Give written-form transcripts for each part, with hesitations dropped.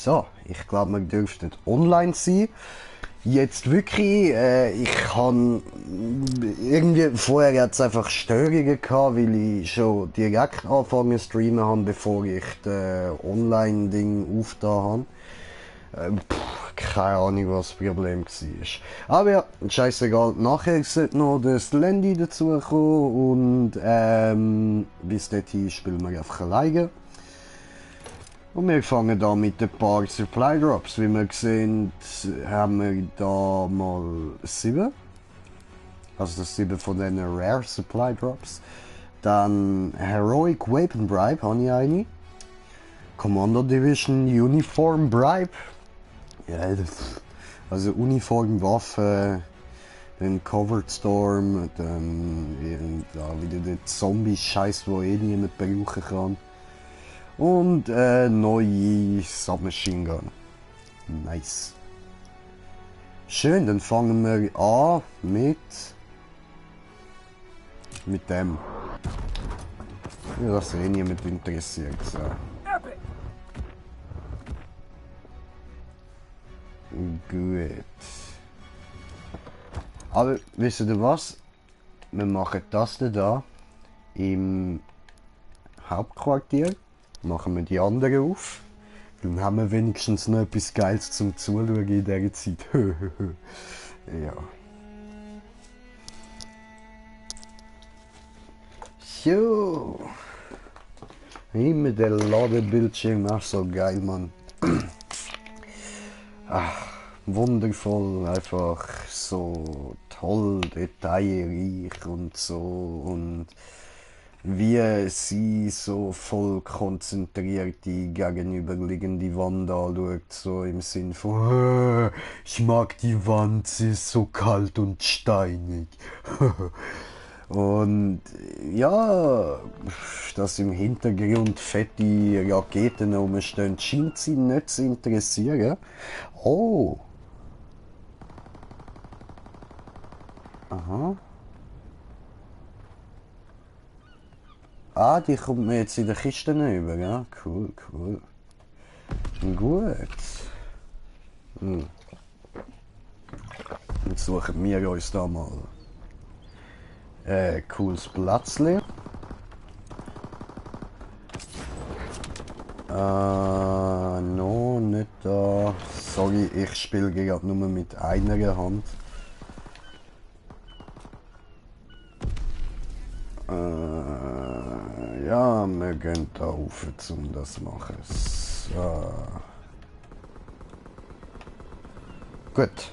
So, ich glaube, wir dürften online sein. Jetzt wirklich, ich habe irgendwie vorher jetzt einfach Störungen gehabt, weil ich schon direkt angefangen zu streamen habe, bevor ich das Online-Ding aufgetan habe. Keine Ahnung, was das Problem war. Aber ja, scheißegal. Nachher sollte noch das Landy dazukommen und bis dahin spielen wir einfach alleine. Und wir fangen da mit ein paar Supply Drops. Wie wir sehen, haben wir da mal 7. Also das 7 von den Rare Supply Drops. Dann Heroic Weapon Bribe habe ich eine. Commander Division Uniform Bribe. Ja, also Uniform, Waffe, dann Covered Storm, dann wieder der Zombie-Scheiß, wo eh niemand brauchen kann. Und neue Submachine Gun. Nice. Schön, dann fangen wir an mit dem. Ja, das eh niemand interessiert. So. Gut. Aber wisst ihr was? Wir machen das da im Hauptquartier. Machen wir die anderen auf. Dann haben wir wenigstens noch etwas Geiles zum Zuschauen in dieser Zeit. Ja. So. Immer der Ladebildschirm, auch so geil, Mann. Ach, wundervoll, einfach so toll, detailreich und so und wie sie so voll konzentriert die gegenüberliegende Wand anschaut, so im Sinn von ich mag die Wand, sie ist so kalt und steinig. Und ja, dass im Hintergrund fette Raketen rumstehen, scheint sie nicht zu interessieren. Oh. Aha. Ah, die kommt mir jetzt in der Kiste über, ja? Cool, cool. Gut. Jetzt suchen wir uns da mal cooles Platzli. No, nicht da. Sorry, ich spiele gerade nur mit einer Hand. Ja, wir gehen da rauf, um das zu machen. So. Gut.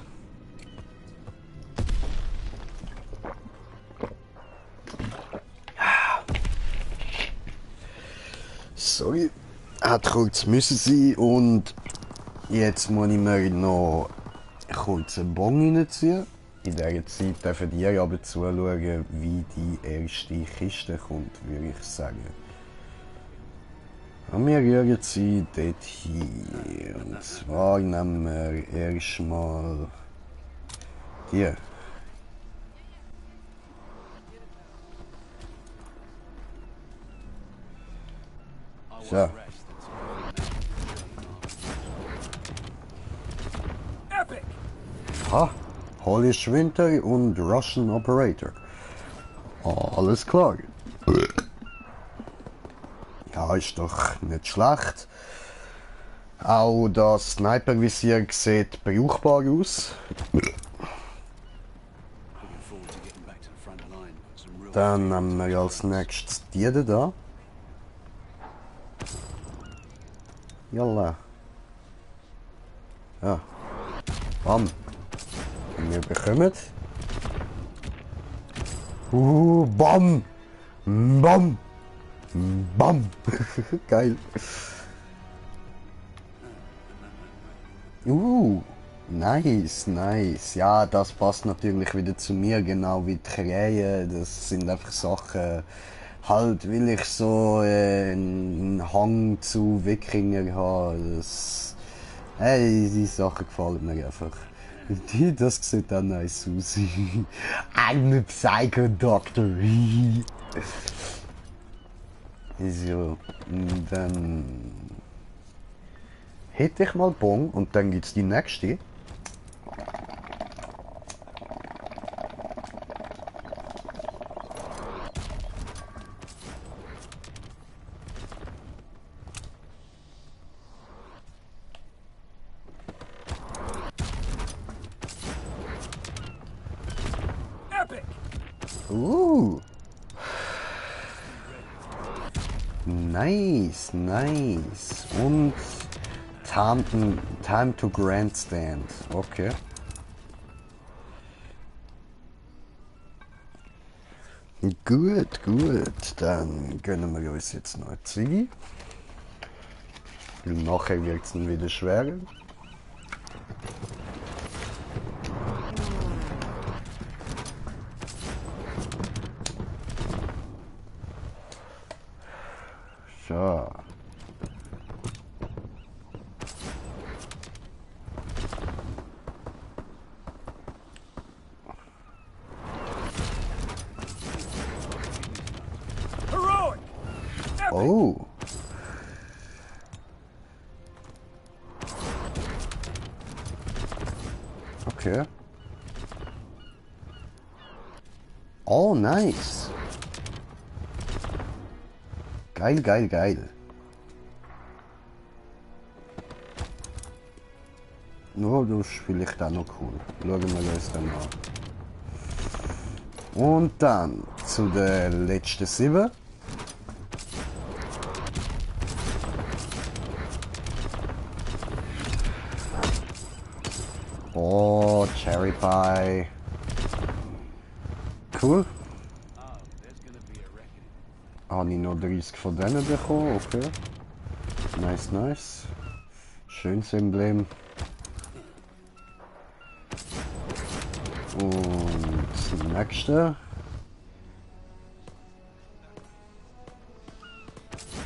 Sorry, hat kurz müssen sein und jetzt muss ich mir noch kurz einen Bon reinziehen. In dieser Zeit dürfen ihr aber zuschauen, wie die erste Kiste kommt, würde ich sagen. Und wir rühren sie dort hin. Und zwar nehmen wir erstmal die. So. Ha, Polish Winter und Russian Operator. Alles klar. Ja, ist doch nicht schlecht. Auch das Snipervisier sieht brauchbar aus. Dann haben wir als nächstes die da. Jalla. Ja. Bam. Und wir bekommen. Bam. Bam. Bam. Geil. Nice, nice. Ja, das passt natürlich wieder zu mir, genau wie die Krähen. Das sind einfach Sachen, halt, will ich so einen Hang zu Wikinger habe. Hey, die Sachen gefallen mir einfach. Das sieht auch nice aus. I'm a Psycho Doctor. So, dann Hätte ich mal Bon und dann gibt's die nächste. Nice, nice. Und Time to Grandstand. Okay. Gut, gut. Dann gönnen wir uns jetzt noch eine Ziege. Nachher wird es dann wieder schwerer. So. Oh. Okay. Oh, nice. Geil, geil, geil. No, das ist vielleicht auch noch cool. Schauen wir uns dann an. Und dann zu der letzten 7. Oh, Cherry Pie. Cool. Habe ich noch 30 von denen bekommen, okay. Nice, nice. Schönes Emblem. Und das nächste.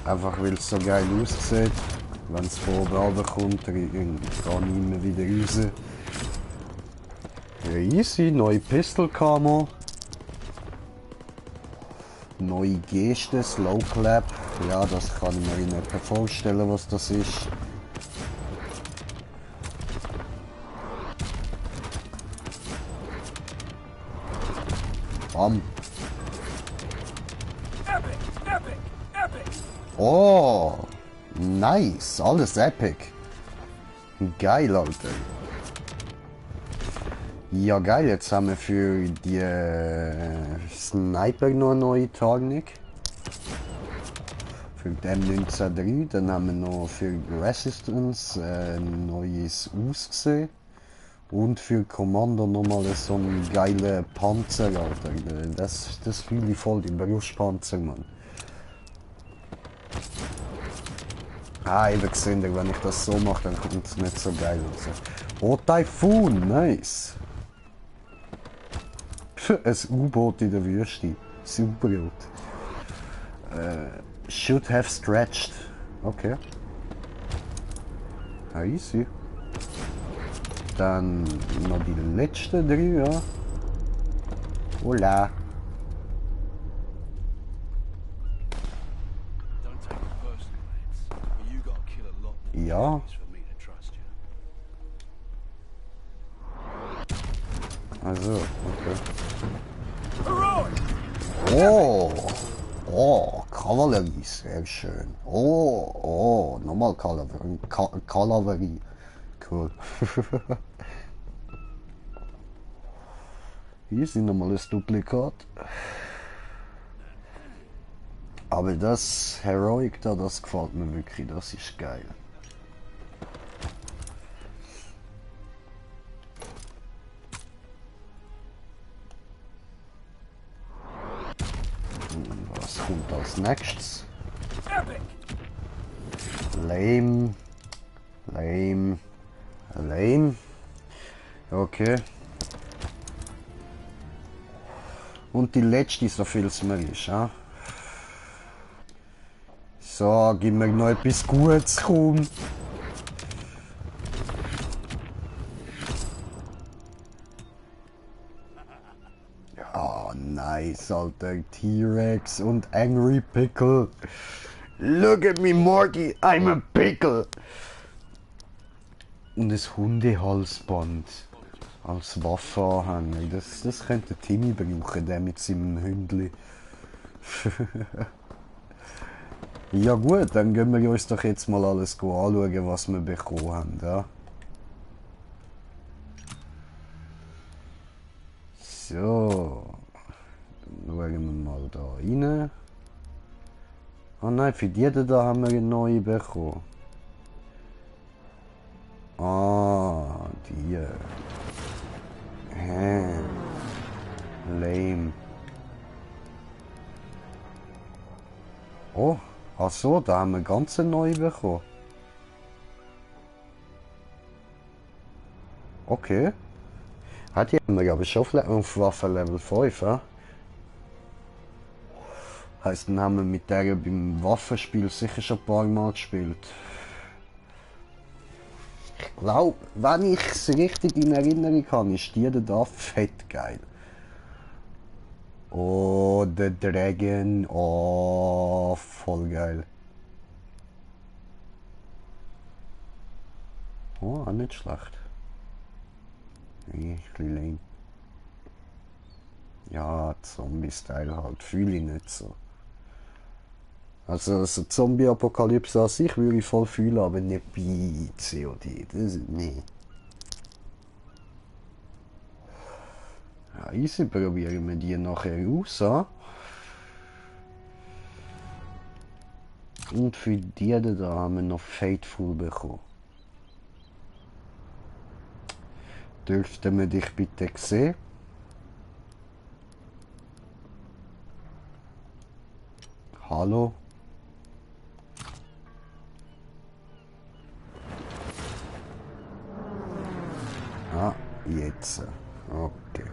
Einfach weil es so geil aussieht. Wenn es von oben runterkommt, gehe ich immer wieder raus. Ja, easy, neue Pistol Camo. Neue Geste, Slow Clap. Ja, das kann ich mir in etwa vorstellen, was das ist. Bam. Oh, nice, alles epic. Geil, Alter. Ja, geil, jetzt haben wir für die Sniper noch eine neue Technik. Für die M193, dann haben wir noch für Resistance ein neues Aussehen. Und für Commander nochmal so einen geilen Panzer, Alter. Das fühle ich voll, den Brustpanzer, Mann. Ah, eben gesehen, wenn ich das so mache, dann kommt es nicht so geil raus. Oh, Typhoon, nice. Ein U-Boot in der Wüste. Super gut. Should have stretched. Okay. Ah, easy. Dann noch die letzten 3, ja. Hola. Ja. Also, okay. Oh, oh, Kavallerie, sehr schön. Oh, oh, nochmal Kavallerie. Kavallerie. Cool. Hier ist nochmal das Duplikat. Aber das Heroic da, das gefällt mir wirklich, das ist geil. Was kommt als nächstes? Lame. Lame. Lame. Okay. Und die letzte, so viel es mir ist, ja? So, gib mir noch etwas Gutes, komm. Ja, nice, Alter. T-Rex und Angry Pickle. Look at me, Morty, I'm a pickle. Und das Hundehalsband als Waffe anhängen. Das könnte Timmy brauchen, der mit seinem Hündli. Ja gut, dann gehen wir uns doch jetzt mal alles anschauen, was wir bekommen haben. Ja? So, dann schauen wir mal da rein. Ah nein, für die da haben wir eine neue bekommen. Ah, die. Hä. Lame. Oh, ach so, da haben wir ganz eine neue bekommen. Okay. Hat die haben wir aber schon auf Waffe Level 5, ja? Heißt, dann haben wir mit der beim Waffenspiel sicher schon ein paar Mal gespielt. Ich glaube, wenn ich es richtig in Erinnerung habe, ist die da fett geil. Oh, der Dragon. Oh, voll geil. Oh, auch nicht schlecht. Nee, ein bisschen lame. Ja, Zombie-Style halt. Fühle ich nicht so. Also Zombie-Apokalypse an sich würde ich voll fühlen, aber nicht bei COD. Das, nee. Ja, easy, probieren wir die nachher aus. Ja? Und für die da haben wir noch Fateful bekommen. Dürften wir dich bitte sehen? Hallo? Ah, jetzt. Okay.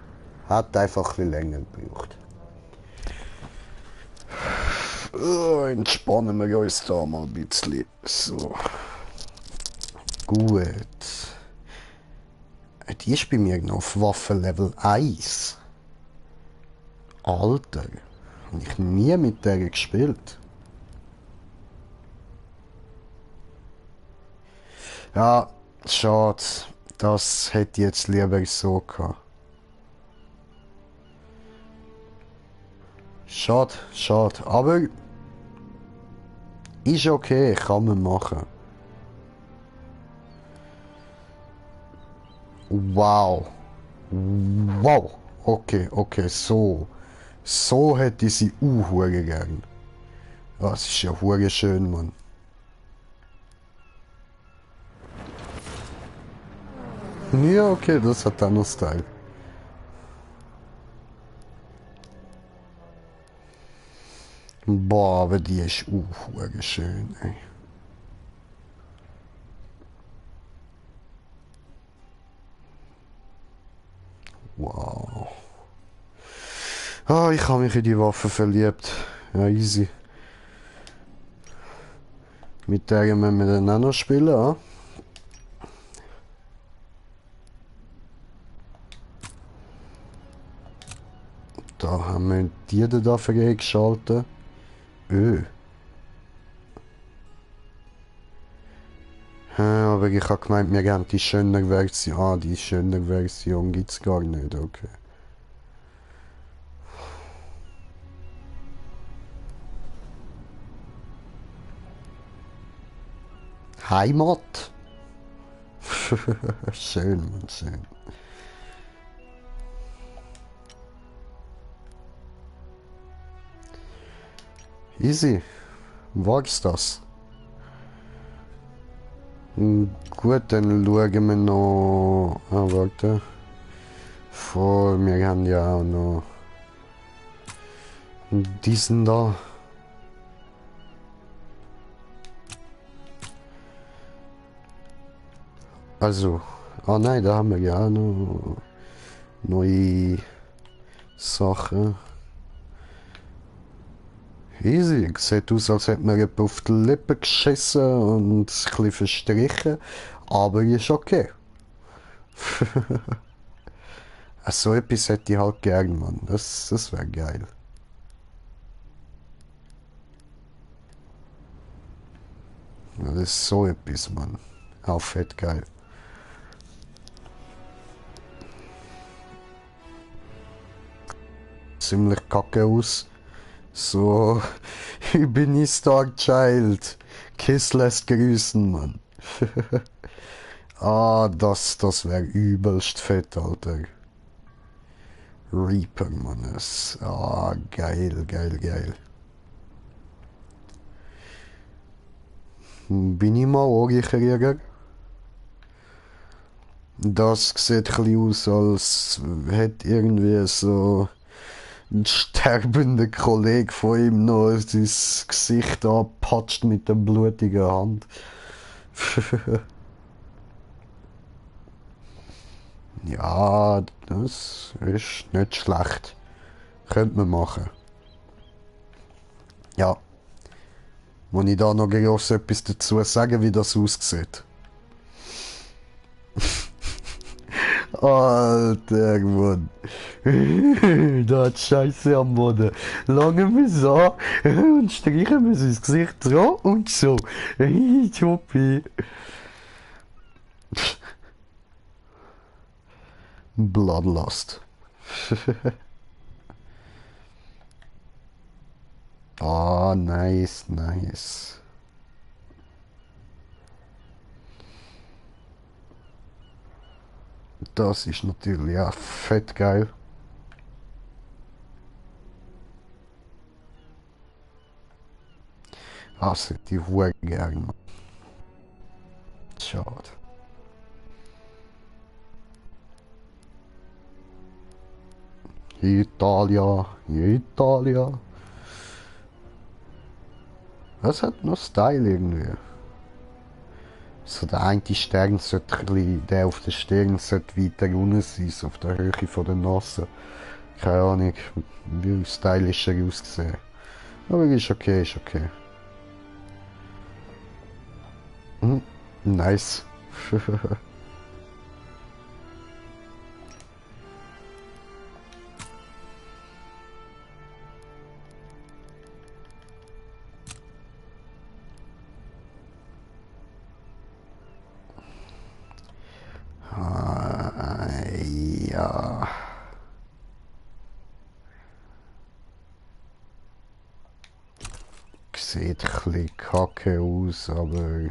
Hat einfach ein bisschen länger gebraucht. Entspannen wir uns da mal ein bisschen. So. Gut. Die ist bei mir noch auf Waffenlevel 1. Alter. Habe ich nie mit der gespielt. Ja, schade. Das hätte ich jetzt lieber so gehabt. Schade, schade. Aber ist okay, kann man machen. Wow. Wow. Okay, okay, so. So hätte ich sie auch gern. Das ist ja hure schön, Mann. Ja, okay, das hat auch noch Style. Boah, aber die ist auch hure schön, ey. Wow. Ah, ich habe mich in die Waffe verliebt. Ja, easy. Mit der müssen wir dann auch noch spielen, ah? Da haben wir die da freigeschaltet. Aber ich habe gemeint, wir haben die schöne Version. Ah, die schöne Version gibt's gar nicht, okay. Heimat? Schön, Mann, schön. Easy. War's das? Gut, dann schauen wir noch. Ah, warte. Vor, wir haben ja auch noch diesen da. Also, ah nein, da haben wir ja auch noch neue Sachen. Easy, sieht aus, als hätte man jemand auf die Lippen geschissen und ein bisschen verstrichen, aber ist okay. So etwas hätte ich halt gern, Mann. Das wäre geil. Ja, das ist so etwas, Mann. Auch fett geil. ziemlich kacke aus. So, ich bin nie Star Child. Kiss lässt grüßen, Mann. Ah, das wäre übelst fett, Alter. Reaper, Mann. Ah, geil, geil, geil. Bin ich Maori-Krieger? Das sieht ein bisschen aus, als hätte irgendwie so ein sterbender Kollege von ihm noch sein Gesicht angepatscht mit der blutigen Hand. Ja, das ist nicht schlecht. Könnte man machen. Ja. Muss ich da noch groß etwas dazu sagen, wie das aussieht? Alter, Mann. Da hat Scheiße am Boden. Langen wir es an und streichen wir sein Gesicht so und so. Choppi. Bloodlust. Ah, nice, nice. Das ist natürlich ja fett geil. Also, die Hure gern. Schade. Italia, Italia. Das hat noch Style irgendwie. So der eine Stern sollte ein bisschen, der auf der Stirn sollte weiter unten sein, so auf der Höhe von der Nase. Keine Ahnung, wie stylischer aussehen. Aber ist okay, ist okay. Hm, nice. Ah, ja. Sieht ein bisschen kacke aus, aber...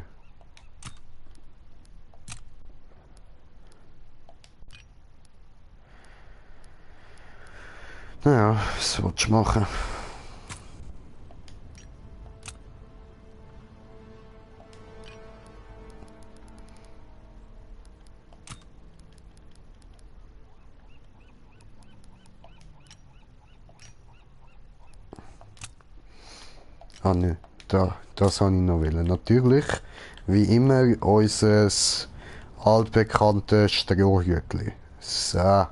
Naja, was willst du machen? Ah ne, das habe ich noch wollen. Natürlich, wie immer, unser altbekanntes Strohhütli. So,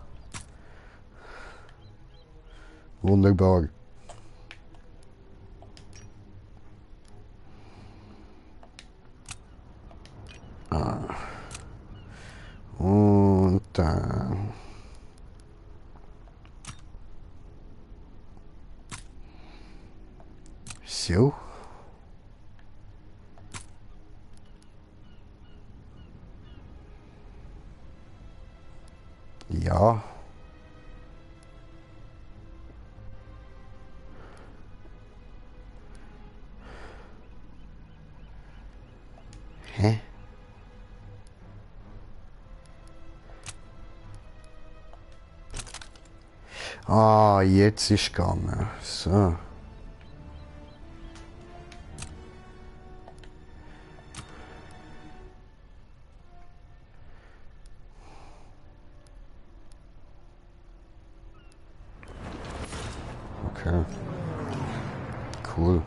wunderbar. Und dann... So. Ja. Hä? Ah, jetzt ist gegangen. So. Okay. Cool.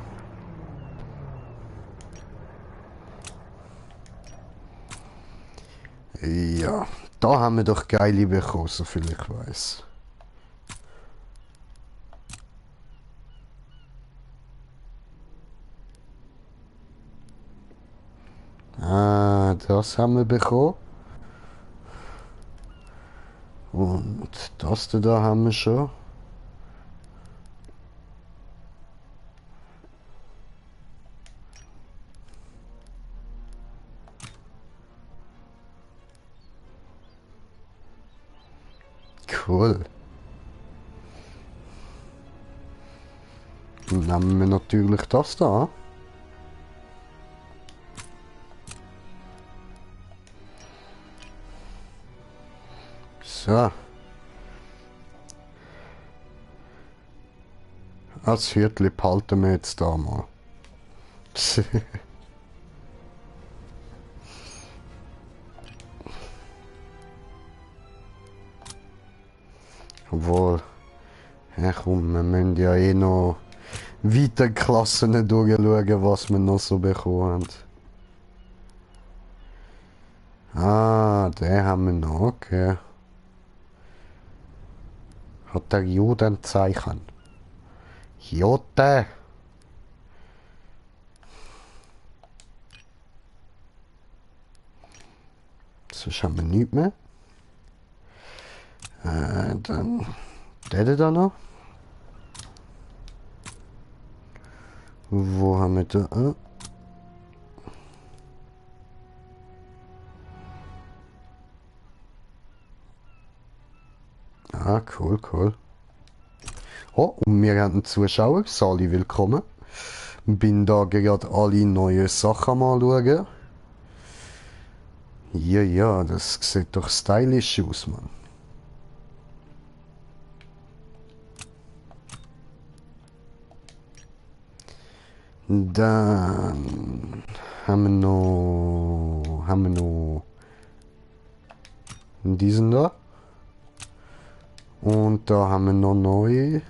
Ja, da haben wir doch geile bekommen, soviel ich weiß. Ah, das haben wir bekommen. Und das da haben wir schon. Cool. Nehmen wir natürlich das da. So. Als Viertel behalten wir jetzt da mal. Obwohl, ja komm, wir müssen ja eh noch weiter Klassen durchschauen, was wir noch so bekommen haben. Ah, den haben wir noch, okay. Hat der Judenzeichen. Jote! Sonst haben wir nichts mehr. Dann der da noch. Wo haben wir da? Ah, cool, cool. Oh, und wir haben einen Zuschauer. Sali, willkommen. Bin da gerade alle neue Sachen mal schauen. Ja, ja, das sieht doch stylisch aus, Mann. Dann haben wir noch diesen da. Und da haben wir noch neu.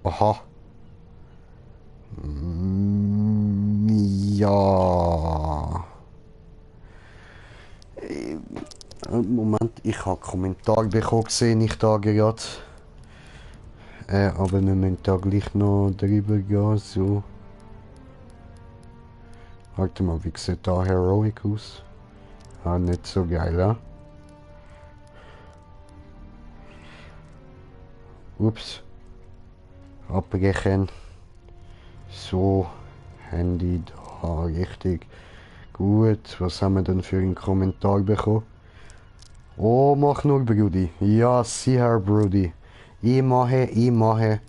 Aha. Ja. Moment, ich habe Kommentar bekommen, sehe ich da gerade. Aber wir müssen da gleich noch drüber gehen, so. Warte mal, wie sieht da Heroic aus? Ah, nicht so geil, ja? Ups. Abbrechen. So, Handy da, richtig. Gut, was haben wir denn für einen Kommentar bekommen? Oh, mach nur, Brudi. Ja, sicher, Brudi. Ich mache.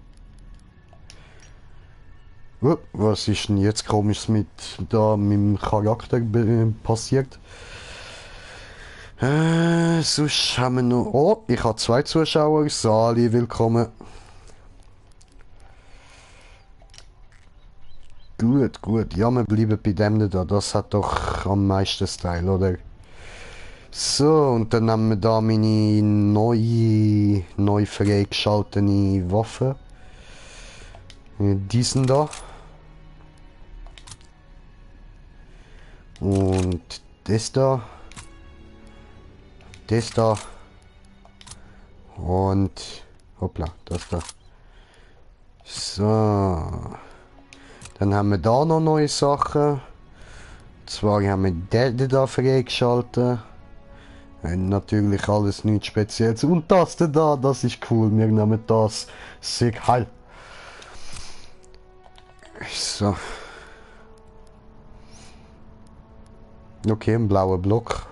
Was ist denn jetzt komisch mit dem Charakter passiert? Sonst haben wir noch... Oh, ich habe 2 Zuschauer. Sali, willkommen. Gut, gut. Ja, wir bleiben bei dem da. Das hat doch am meisten Style, oder? So, und dann haben wir da meine neu freigeschaltete Waffe. Diesen da. Und das da. Das da. Und hoppla, das da. So. Dann haben wir da noch neue Sachen. Zwar haben wir den da freigeschaltet. Natürlich alles nichts Spezielles. Und das da, das ist cool. Wir nehmen das. Sehr heil. So. Okay, ein blauer Block.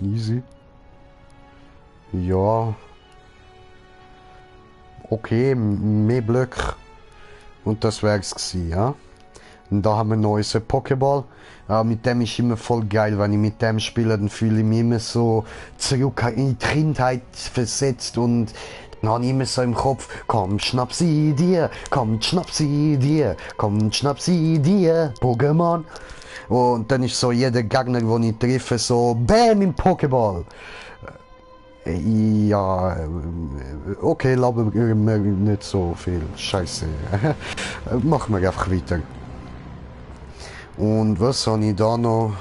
Easy. Ja. Okay, mehr Blöcke. Und das wär's gewesen, ja. Und da haben wir neues Pokéball. Mit dem ist immer voll geil, wenn ich mit dem spiele, dann fühle ich mich immer so zurück in die Kindheit versetzt und dann habe ich immer so im Kopf, komm, schnapp sie dir, komm, schnapp sie dir, komm, schnapp sie dir, Pokémon. Und dann ist so jeder Gegner, den ich treffe, so BAM im Pokéball. Ja, okay, lassen wir nicht so viel Scheiße. Machen wir einfach weiter. Und was habe ich da noch?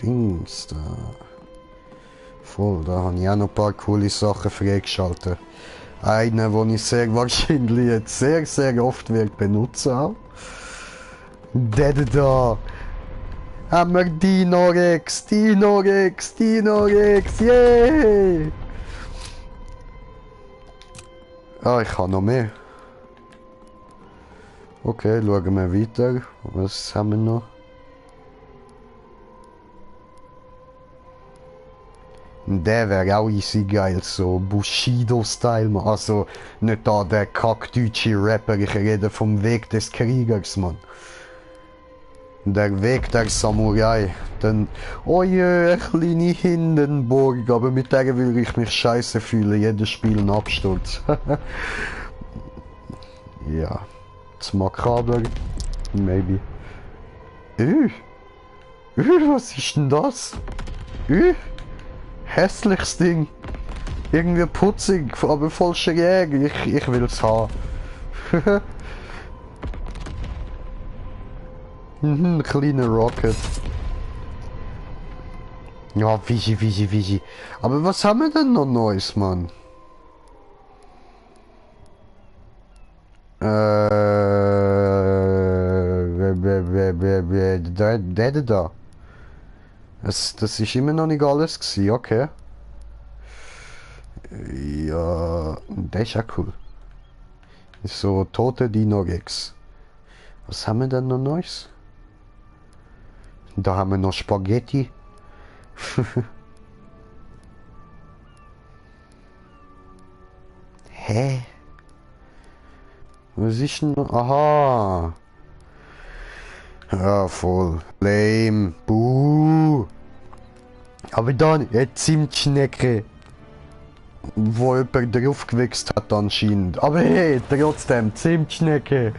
Dings da. Voll, da habe ich auch noch ein paar coole Sachen freigeschaltet. Eine, die ich sehr wahrscheinlich jetzt sehr oft werde benutzen auch. Der da. Haben wir Dinorex, yay! Ah, ich habe noch mehr. Okay, schauen wir weiter. Was haben wir noch? Der wäre auch easy geil, so Bushido-Style, also nicht da der kackdeutsche Rapper, ich rede vom Weg des Kriegers, Mann. Der Weg der Samurai. Dann, oh je, kleine Hindenburg, aber mit der will ich mich scheiße fühlen, jedes Spiel ein Absturz. Ja, zu makaber, maybe. Was ist denn das? Hässliches Ding. Irgendwie putzig, aber voll schräg. Ich will's haben. Ein kleiner Rocket. Ja, Vigi. Aber was haben wir denn noch Neues, Mann? Der da. Das ist immer noch nicht alles gewesen, okay. Ja, der ist ja cool. So, tote Dino-Rex. Was haben wir denn noch Neues? Da haben wir noch Spaghetti. Hä? Was ist denn noch? Aha. Ja, voll. Lame. Buh. Aber dann, eine Zimtschnecke. Wo jemand drauf gewichst hat anscheinend. Aber hey, trotzdem, Zimtschnecke.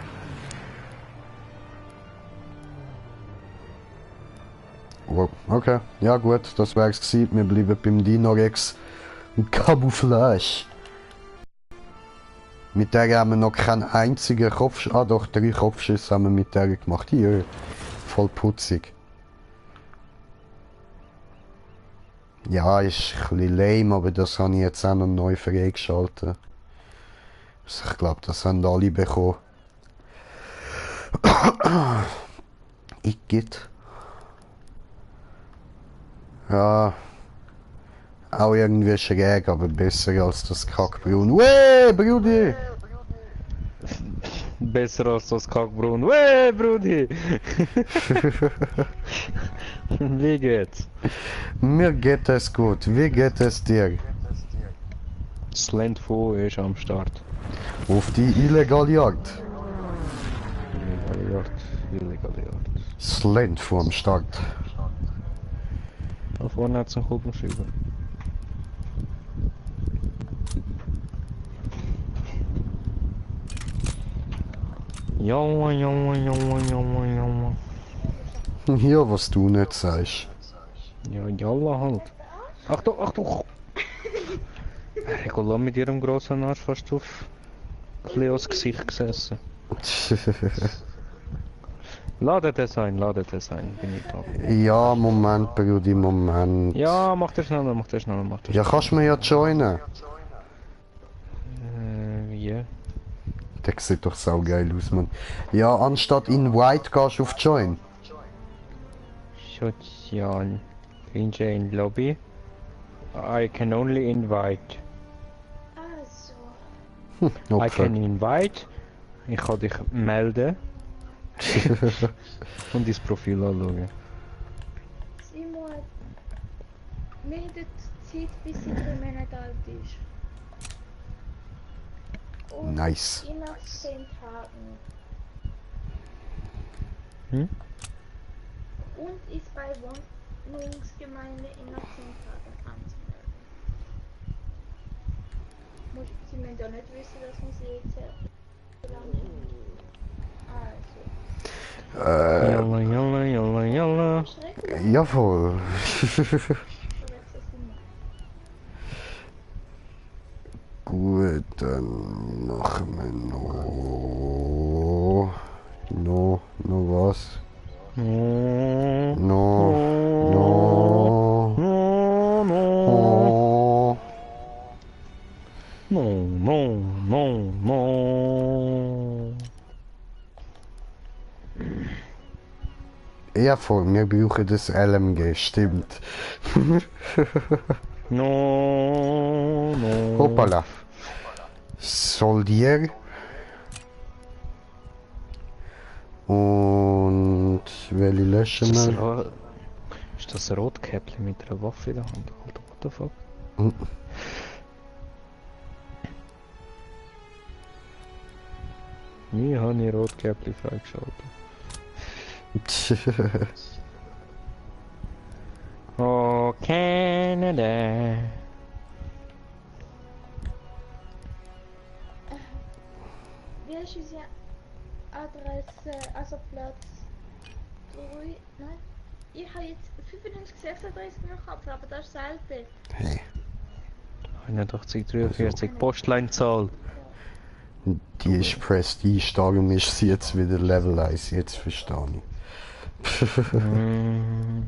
Oh, okay, ja gut, das wär's gewesen. Wir bleiben beim Dino-Rex. Camouflage. Mit der haben wir noch keinen einzigen Kopfschuss. Ah doch, 3 Kopfschüsse haben wir mit der gemacht. Hier, voll putzig. Ja, ist ein bisschen lame, aber das habe ich jetzt auch noch neu freigeschaltet. Also ich glaube, das haben alle bekommen. Igitt. Ja. Auch irgendwie schräg, aber besser als das Kackbraun. Weh, Brudi! Besser als das Kackbraun. Weh, Brudi! Wie geht's? Mir geht es gut. Wie geht es dir? Das Landfo ist am Start. Auf die illegale Jagd. Illegale Jagd. Das Land vorm Start. Da vorne hat's einen Kugelschreiber. Jalla. Ja, was du nicht sagst. Ja, jalla halt. Achtung! Regula mit ihrem grossen Arsch fast auf Cleos Gesicht gesessen. Ladedesign, bin ich da. Ja, Moment, Brudi, Moment. Ja, mach das schneller. Ja, kannst du mir ja joinen? Wie? Der sieht doch saugeil aus, Mann. Ja, anstatt in White gehst du auf Join. Sozial. Binge in Lobby. I can only invite. Also, I can invite. Ich kann dich melden. Und dein Profil anschauen. Simon, wir haben Zeit, bis sie 3 Monate alt ist. Und Nice. innerhalb 10 Tagen. Hm? Und ist bei Wohnungsgemeinde innerhalb 10 Tagen anzumelden. Muss sie mir doch nicht wissen, dass man sie jetzt lange. Also. Jalla. Schrecklich. Jawohl. Gut, dann machen wir noch was? No. Ja, voll, wir brauchen das LMG, stimmt. No. Hoppala. Soldier. Und welche löschen wir? Ist das ein Rotkäppchen mit einer Waffe in der Hand? Alter. the fuck? Hm. Wie habe ich Rotkäppli freigeschaltet? Oh, Canada. Wie ist unsere Adresse? Also Platz 3. Nein. Ich habe jetzt 95, 36 im Kopf, aber das ist selten. Hey, 81, 43, Postleinzahl. die ist Prestige, darum ist sie jetzt wieder Level 1, jetzt verstehe ich. Mm.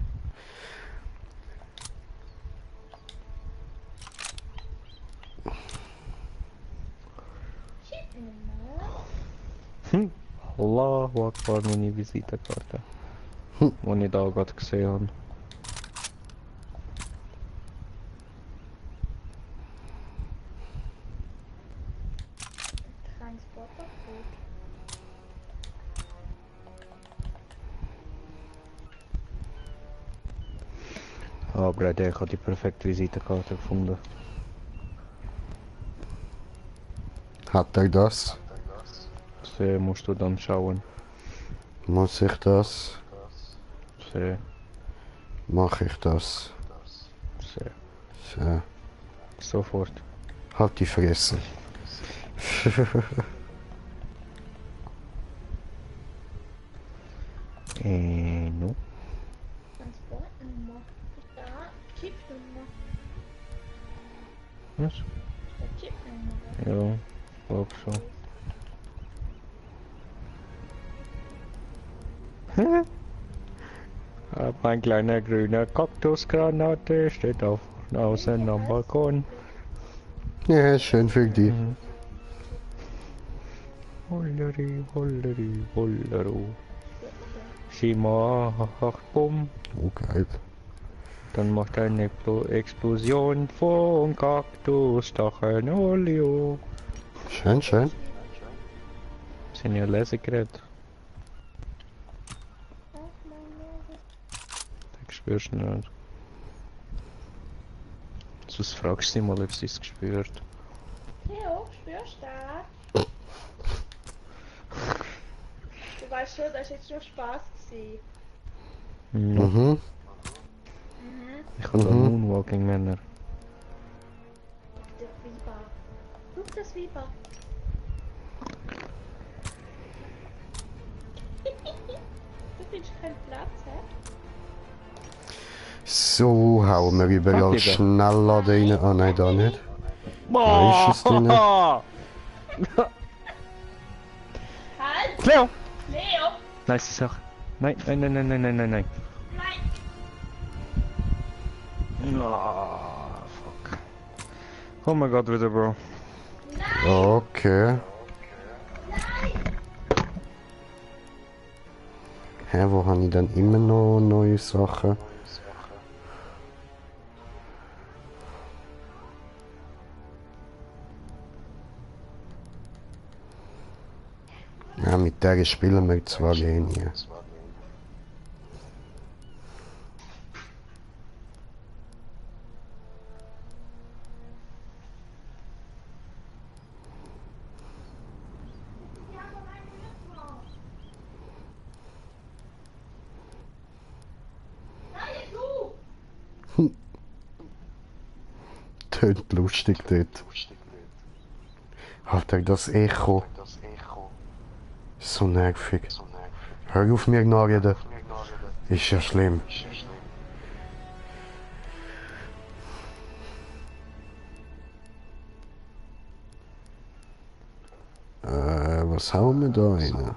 Chipnummer. Allahu Akbar, meine Visitenkarte. Die ich da gerade gesehen habe. Transportercode. Aber ich habe die perfekte Visitenkarte gefunden. Hat er das? So musst du dann schauen. Muss ich das? So, Mache ich das? so. So. Sofort. Halt die Fresse. No. Transportnummer. Da. Chipnummer. Was? Der Chipnummer. Ja, glaub schon. Mein kleiner grüner Kaktusgranate steht auf außen am Balkon. Ja, schön für die. Holleri, holleri, hollero. Sie macht Bumm, Oh, geil. dann macht eine Explosion von Kaktusstacheln. Olio. Schön, schön. Sind ja Lesegeräte. Ach meine. Das spürst du nicht. Sonst fragst du sie mal, ob sie es gespürt. Theo, spürst du das? Du weißt schon, das war jetzt nur Spaß gewesen. No. Mhm. Ich habe da Moonwalking Männer. Der Viper. Guck das Viper. Du findest keinen Platz, hä? So, hauen wir überall Warte, Schnellladen rein. Ah, nein, da nicht. Da ist es drin. Halt! Halt! Leo! Leo! Nice Sache. Nein, nein, nein, nein, nein, nein, nein, nein. Nein! Ah, fuck. Oh mein Gott, wieder, Bro. Okay. Hä, wo habe ich dann immer noch neue Sachen? Ja, mit der spielen wir zwar eh nie. Tönt lustig dort. Alter, das Echo. So nervig. Hör auf mir nachreden. Ist ja schlimm. Was haben wir da rein?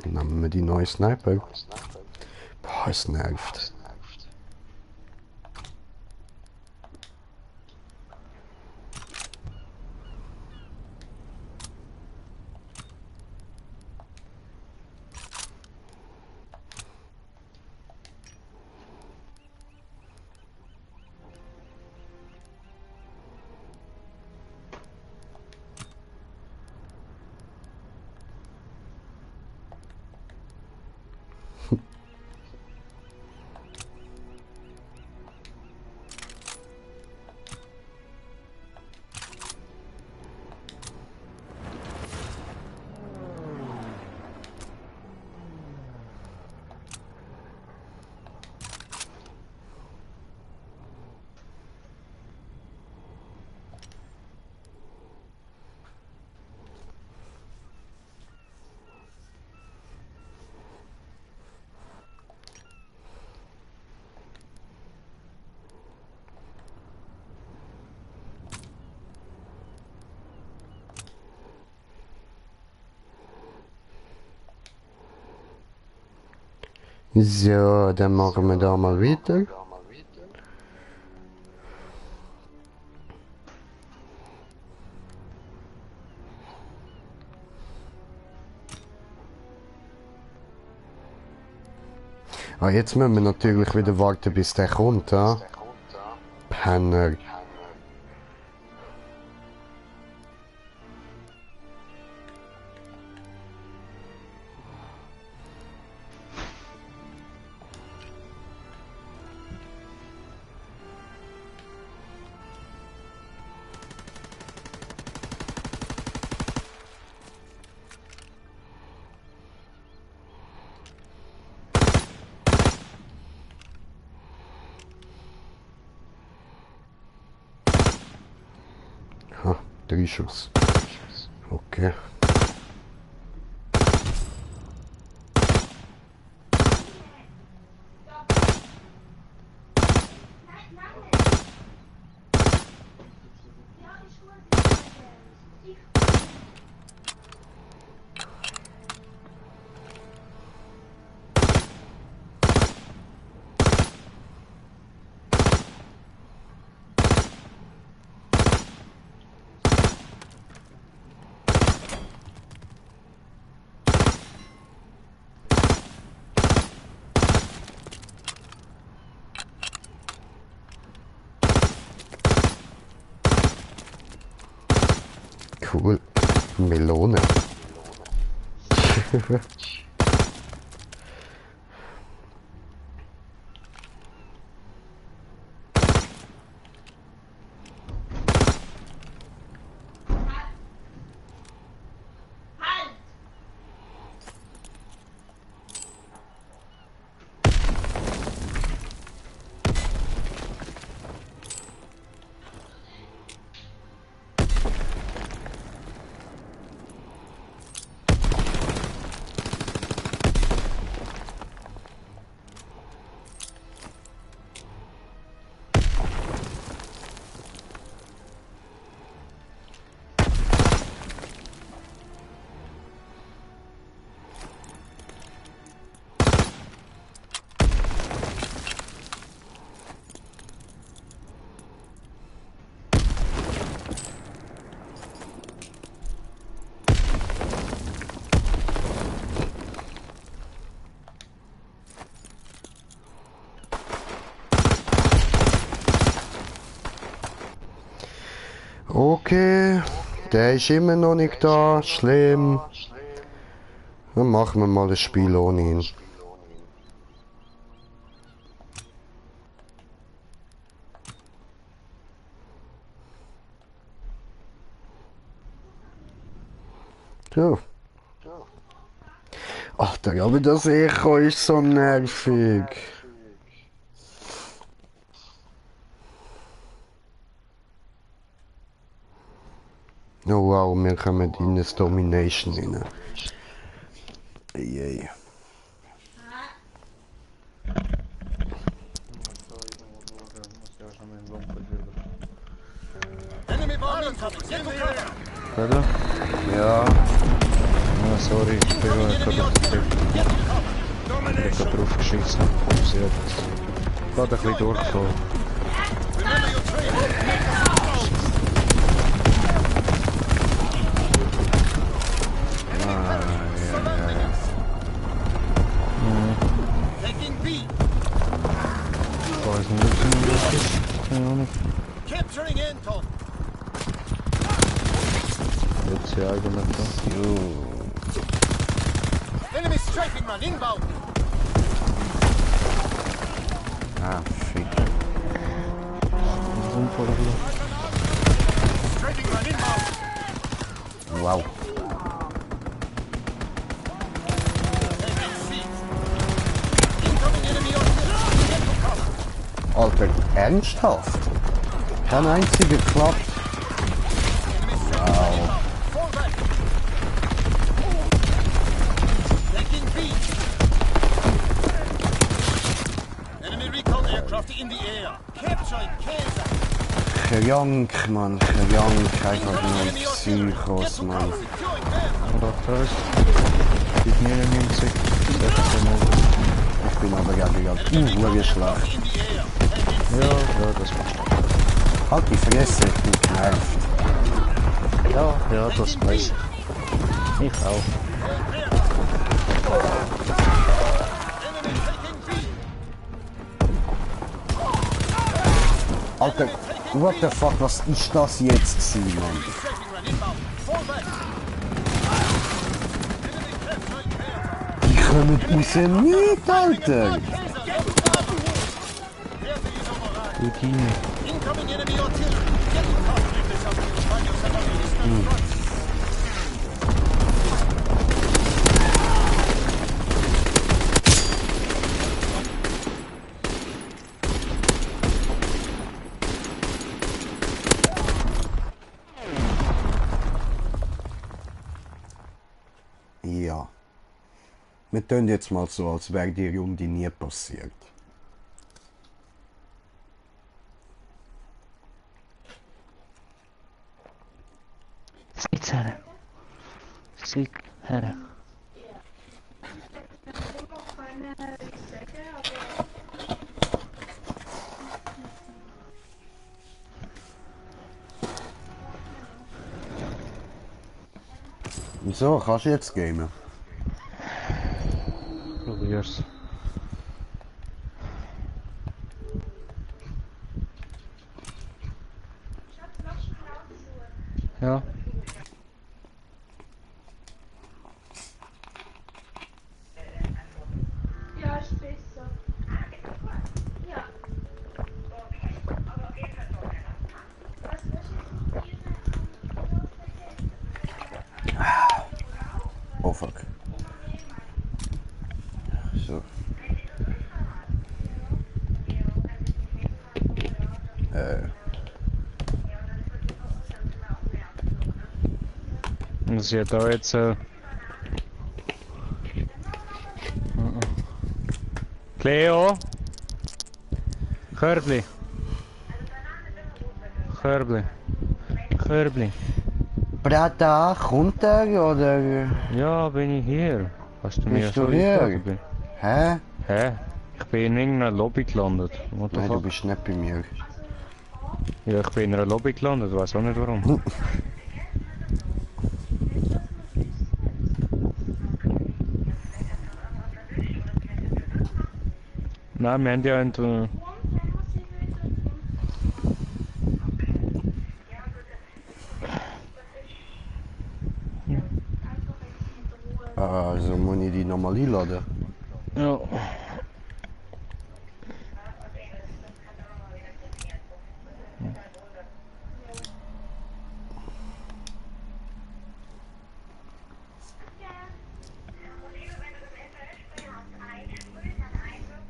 Nehmen wir die neue Sniper. Boah, es nervt. So, dann machen wir da mal weiter. Ah, jetzt müssen wir natürlich wieder warten, bis der kommt, ja? Penner. Ha, 3 Schuss. Okay. Cool. Melone. Okay, der ist immer noch nicht da, schlimm. Dann machen wir mal das Spiel ohne ihn. So. Ach, aber das Echo ist so nervig. Oh wow, wir kommen in das Domination rein. Ey. Oder? Ja, Ah, sorry, ich bin gerade auf den Tipp. Ich habe drauf geschissen. Sie hat gerade ein bisschen durchgefallen. Ich weiß nicht, ob sie noch was ist. Keine Ahnung. Capturing Anton. Jetzt ja eigentlich da. Enemy strafing run inbound. ah, fick. Unfall ein bisschen. Strafing run inbound. Wow. Taking seats. Incoming enemy on get to cover. Alter, ernsthaft? Kein einziger geklappt. Wow. Fall back. Taking B. Enemy recon aircraft in the air. Capturing Kaiser. Krank, Mann, krank. Einfach nur Psychos, Mann. Securing them. Und auch das. Gibt 99. 16 Euro. bin aber gerade schlecht. Ja, das machst du. Halt die Fresse, ich bin genervt. Ja, das weiß ich. Ich auch. Alter, what the fuck, was ist das jetzt gewesen, Mann? Die kommen aus dem Nichts, Alter! Routine. Incoming enemy artillery. Get in touch with this until you find yourself on the eastern front. Ja. Wir tun jetzt mal so, als wäre die Runde nie passiert. Sitz her. Sitz her. Wieso? Kannst du jetzt gamen? Probier's. Ja. Ja, ist besser. Ja. Was Oh fuck. So. Und sie hat da jetzt Cleo? Körbli. Körbli. Körbli. Brata, kommt er oder? Ja, bin ich hier. Hast du mir Bist du so hier? gefragt? Hä? Hä? Ich bin in irgendeiner Lobby gelandet. What the Nein, du fuck? bist nicht bei mir. Ja, ich bin in einer Lobby gelandet, weiß auch nicht warum. Nein, wir haben ja ein... Also muss ich die nochmal einladen. Ja.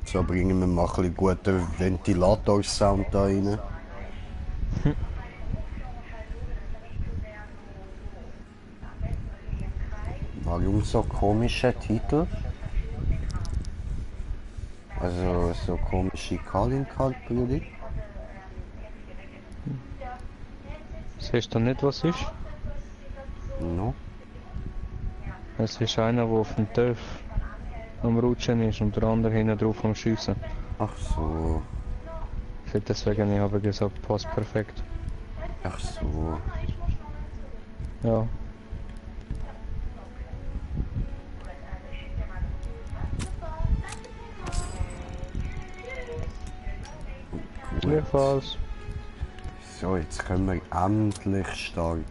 So bringen wir mal ein bisschen guten Ventilator-Sound da rein. Warum so komische Titel? Also so komische Kalin-Kaltbrüder. Siehst du nicht, was ist? No. Es ist einer, der auf dem Töff am Rutschen ist und der andere hinten drauf am Schiessen. Ach so. Deswegen habe ich gesagt, passt perfekt. Ach so. Ja. Gleichfalls. So, jetzt können wir endlich starten.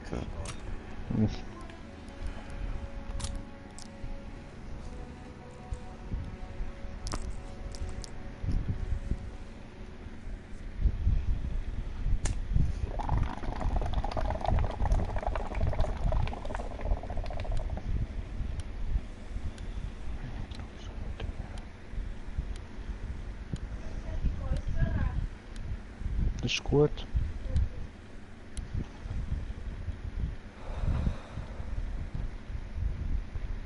Das ist gut.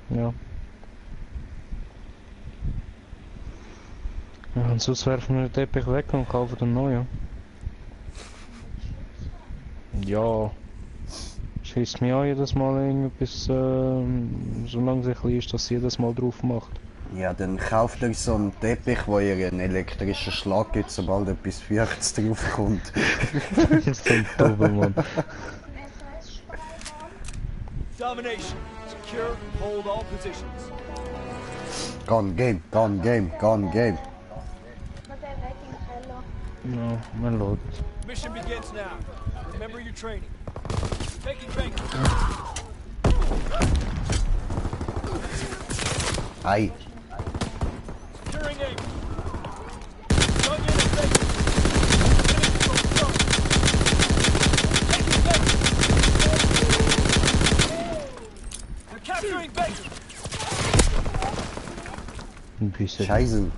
Ja. Ja, und sonst werfen wir den Teppich weg und kaufen einen neuen. Ja. Schießt mich an jedes Mal irgendetwas, solange es ein bisschen ist, dass sie jedes Mal drauf macht. Ja, dann kauft euch so einen Teppich, wo ihr einen elektrischen Schlag gibt, sobald etwas Feuchtes draufkommt. Das ist so ein Dobermann. Ein SOS-Spray Domination. Secure, hold all positions. Gun game, gun game, gun game. mit der weg im Keller. Ja, man lädt. Mission begins now. Remember your training. Taking Baker. Ei. Securing aim. Dug in and Baker. They're capturing Baker. Ein bisschen. Scheiße.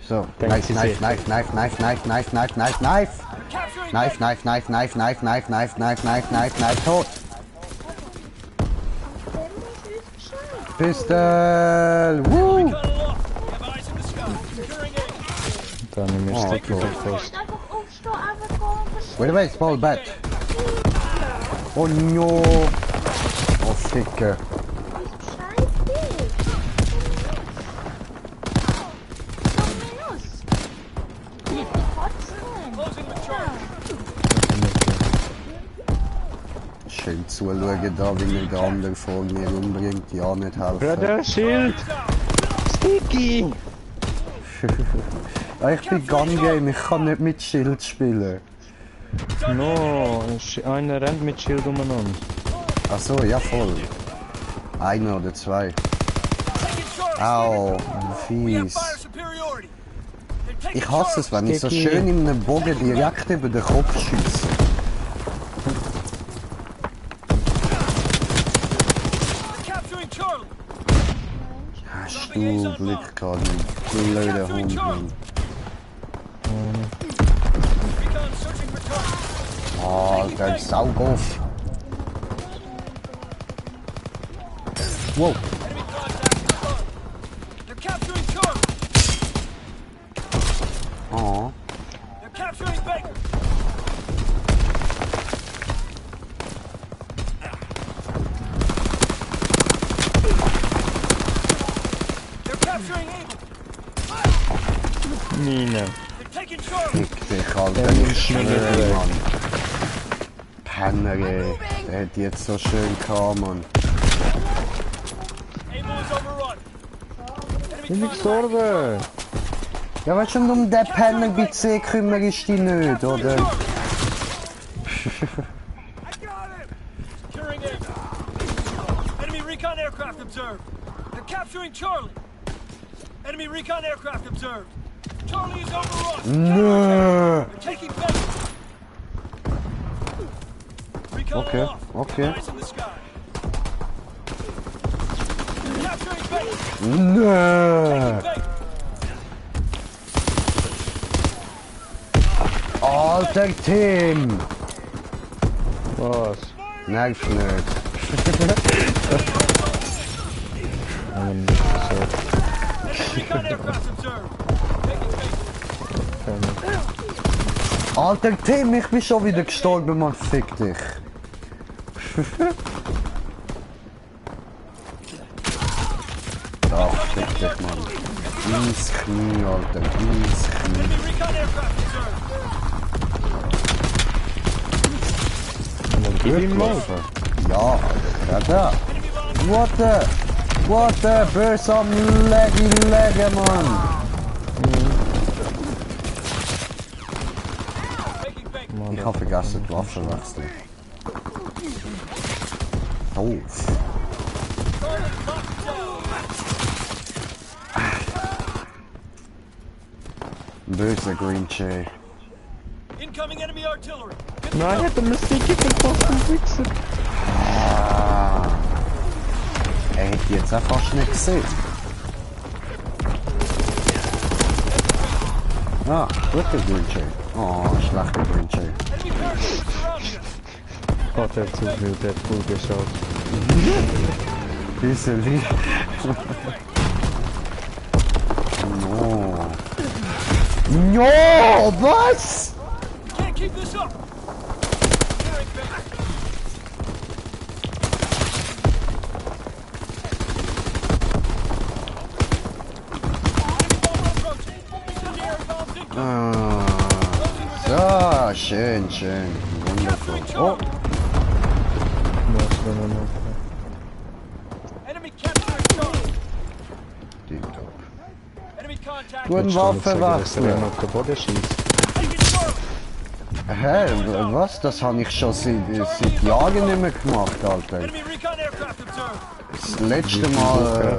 So, Denkt knife, sie knife, sich. knife, knife, knife, knife, knife, knife, knife, knife. They're capturing Knife, knife, knife, knife, knife, knife, knife, knife, knife, knife, knife, tot. Der muss uns Bescheid. Pistol. Woo. Recon aloft. Have eyes in the sky. Securing aim. Dann nehmen wir Oh, Stick cool. fest. Einfach aufstehen, einfach gehen, verschwinden. Wait, wait, small bat. Oh no. Oh, Ficke. Uns Bescheid gibt. Closing with charge. Schön zuschauen da, wie mir der andere vor mir umbringt. Ja, nicht helfen. Brother, Schild! Sticky! Ja, ich bin Gun Game, ich kann nicht mit Schild spielen. No, einer rennt mit Schild umeinander. Ach so, ja voll. Einer oder zwei. Taking Charlie. Au, We have fies. fire superiority. They're taking Ich hasse es, wenn ich so Sticky. schön in einem Bogen direkt über den Kopf schieße. They're capturing Charlie. Hast du Glück gehabt, du blöder Hund, Mann. Recon searching for targets. Oh, der Saugoff. Wow. Enemy contact in front. They're capturing Charlie. Oh. They're capturing Baker. They're capturing Able. Mine. They're taking Charlie. Fick dich, Alter, ich schwöre, Mann. Penner, ey. Der hat jetzt so schön gehabt, Mann. Able is overrun. Ich bin gestorben! Ja, weißt du, und um den Penner bei C kümmere ich dich nicht, oder? I got him. Securing Able. Enemy recon aircraft observed. They're capturing Charlie. Enemy recon aircraft observed. Charlie is overrun. Nö. They're taking Baker. Recon Okay, aloft. okay. Eyes in the sky. They're capturing Baker. Nö. Baker. Alter Tim! Was? Nerv nicht. Nein, Enemy recon aircraft observed. Taking Baker. so. Alter Tim, ich bin schon wieder gestorben, Mann. Fick dich. Ja, fick dich, Mann. Ins Knie, Alter. Ins Knie. Enemy recon aircraft observed. Gib ihm mal! Ja, Alter. Ja, da. Enemy launch. What the? Böse am Leggy, Mann. Taking Baker. Ich habe vergessen, die Waffe wechseln. Doof. Charlie locked down. Böse Green Jay. Incoming enemy artillery. Nein, hätte mir Sticky verpasst und Wichser! Ah. Er hätte jetzt auch fast nicht gesehen. Ah, guter Green Jay. Oh, schlechter Green Jay. Enemy parachute surrounding us. Gott, er hat zu viel Deadpool geschaut. Bisschen. No. No, was? Can't keep this up. Securing Baker. schön, schön. Wundervoll. Capturing Oh, Charlie. Was denn noch? Enemy capturing Charlie. tipptopp. Enemy contact. Guten Dass er Waffenwechsel. auf den Boden schießt. Taking Charlie. Hä, was? Das habe ich schon seit Jahren nicht mehr gemacht, Alter. Enemy recon aircraft observed. Das letzte Mal,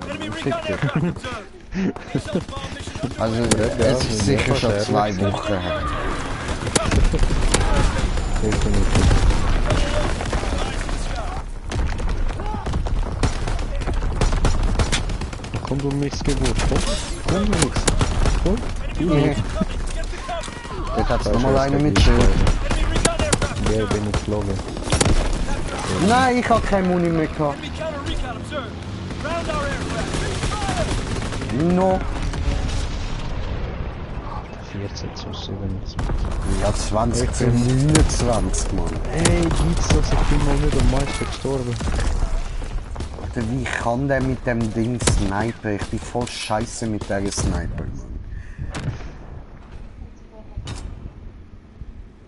Enemy recon Fick dich. aircraft observed. Stealth bomb mission. also es ist sicher schon 2 Wochen her. Definitiv. Komm du Missgeburt, komm du nix. Komm. Nee, Get the cover. dort hat es nochmal einen mit Schild. Enemy recon aircraft. Ja, bin ich geflogen. Nein, ich habe keine Muni mehr gehabt. Enemy counter recon observed. Ground our aircraft. No. 14 zu 27. Ja, 20 zu 29, Mann. Ey, gibt's das? Ich bin mal nicht am meisten gestorben. Alter, wie kann der mit dem Ding snipen? Ich bin voll scheiße mit der Sniper, Mann.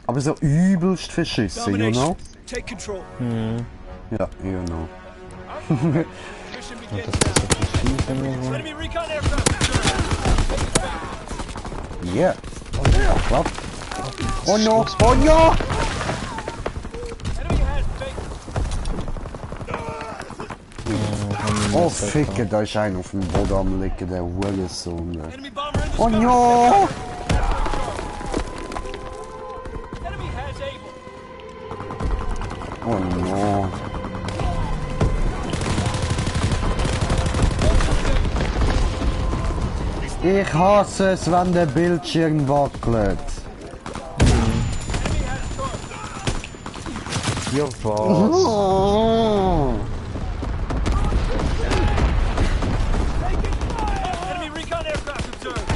Aber so übelst verschissen, you know? Take control. Ja, you know. Mission begins now. Enemy recon aircraft observed. Yeah. Oh, klappt. Oh no, oh no! Enemy has bacon. Oh, Ficke, da ist einer auf dem Boden am liegen, der Hurensohn. Enemy bomber in the Oh sky. no! Enemy has able. Oh no. Ich hasse es, wenn der Bildschirm wackelt. Ja, was? Oh. Enemy recon aircraft observed.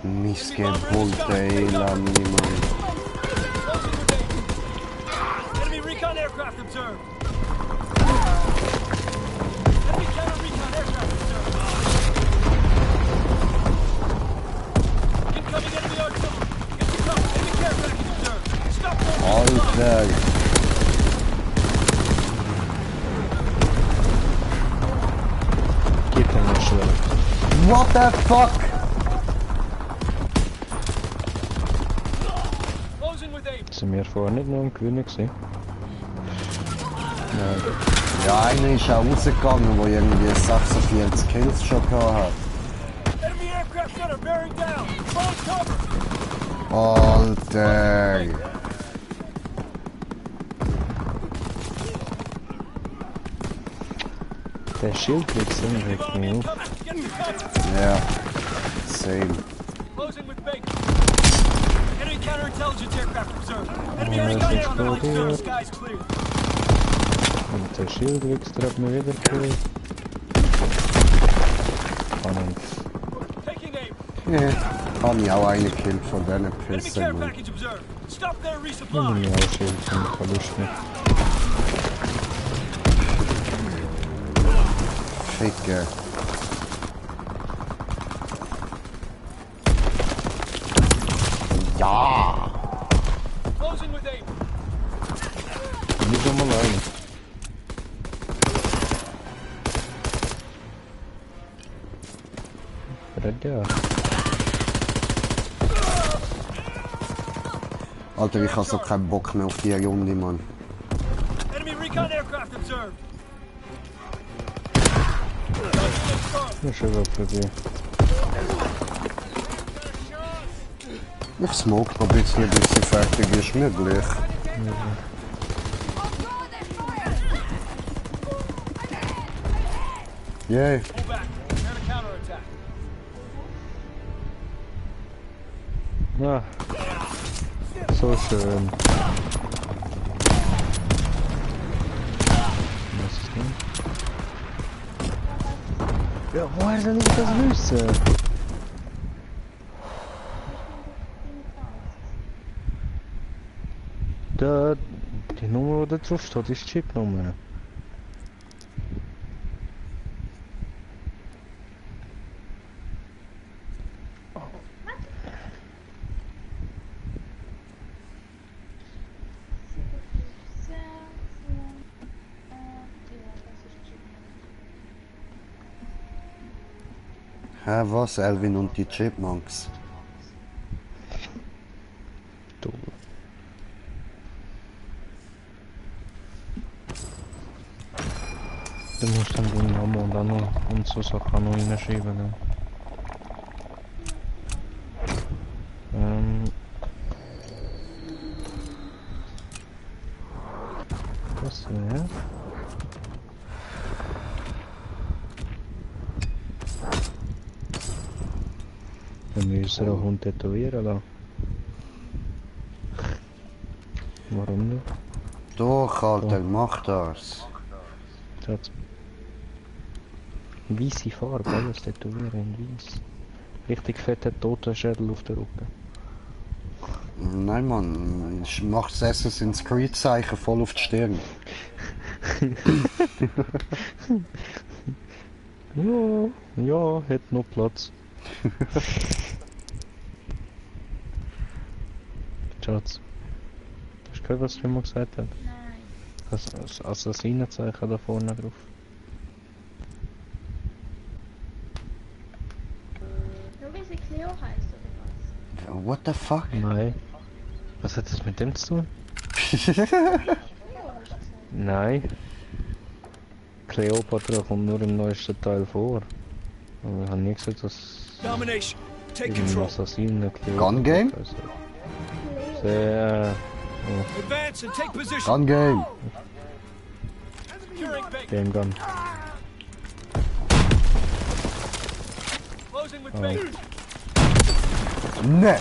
Missgebrüllte Elend, Mann. Enemy recon aircraft observed. Enemy counter recon aircraft observed. Incoming enemy artillery. Get to cover. Enemy care package observed. Stop them. Alter. Gib ihm mal schnell. What the fuck? Closing with aim. Sind wir vorher nicht noch am Gewinnen gewesen? Nein. Ja, einer ist auch rausgegangen, der irgendwie 46 Kills schon gehabt hat. Enemy aircraft gunner bearing down. Fall cover. Alter. Der Schildwichser regt mich auf. Cover. Get to cover. Ja. Same. Closing with bacon. Enemy counterintelligence aircraft observed. Enemy Oh, recon das aircraft explodiert. observed. Skies clear. Und der Schildwichser hat mich wieder gekillt. Spannend. Taking aim. Ja. Habe ich auch einen gekillt von diesen Enemy care Pissen, Mann. package observed. Stop their Ich resupply. bin ja auch Schild und Verlust nicht. Ficke. Ja. Closing with aim. Nicht einmal ein. Red ja. Alter, ich habe so keinen Bock mehr auf die Runde, Mann. Enemy recon aircraft observed. Das ist schon was für dich. Ich smoke noch ein bisschen, bis sie fertig ist, mir gleich. Yay. Pull back. Prepare to counterattack. Ja. So schön. Was ist denn? Ja, woher soll ich das wissen? Ja, die Nummer, die da drauf steht, ist die Chipnummer. Hä, was? Elvin und die Chipmunks? Du. Du musst dann den Namen und dann noch und so Sachen noch reinschreiben. Ne? Was wäre? Wir müssen auch Hund tätowieren lassen. Warum nicht? Doch, Alter, mach das. Schatz. Weisse Farbe, alles tätowieren in weiß. Richtig fetter Totenschädel auf der Rücken. Nein, Mann, ich mach das Assassin's Creed Zeichen voll auf die Stirn. Ja, hat noch Platz. Schatz. Hast du gehört, was Remo gesagt hat? Nein. Das Assassinenzeichen da vorne drauf. Nur weil sie Cleo heißt oder was? What the fuck? Nein. Was hat das mit dem zu tun? Cleo hast du gesagt. Nein. Cleopatra kommt nur im neuesten Teil vor. Aber ich habe nie gesagt, dass Domination. Take irgendein control. Assassinen Cleopatra Gun Game? heißt. Cleo. Sehr... Advance and take position. Gun Game. Securing base. Game Gun. Closing with Oh. base. Ne.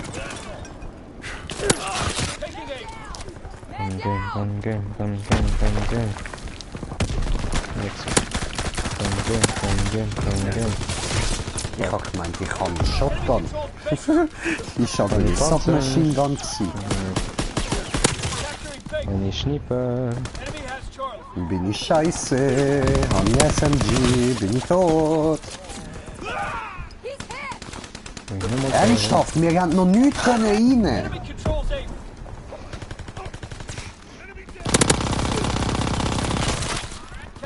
Taking aim. Gun Game. Jetzt. Gun Game. Ich hab gemeint, ich kann Shotgun. Controlled base. Ist aber eine Submachine Gun gewesen. Capturing base. Wenn ich schnippe. Enemy has Charlie. Bin ich scheiße, hab ich SMG, bin ich tot. Ernsthaft, wir haben noch nichts rein. Enemy controls aim.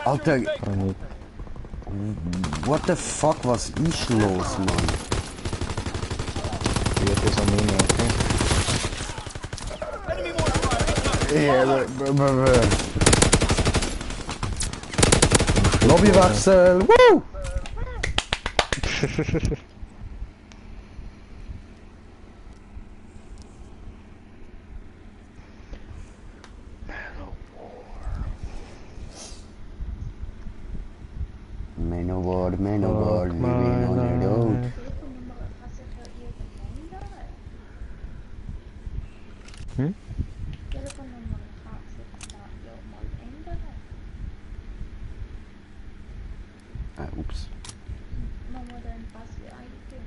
Alter, Capturing base. what the fuck, was ist los, Mann? Wird das an mir, okay? Enemy mortar fire. Lobbywechsel, woo! Manowar, we been on the road. Telefonnummer kann sich ja irgendwann ändern. Hm? Telefonnummer kann sich da ja mal ändern. Ups. Man muss dann Passwort eingeben.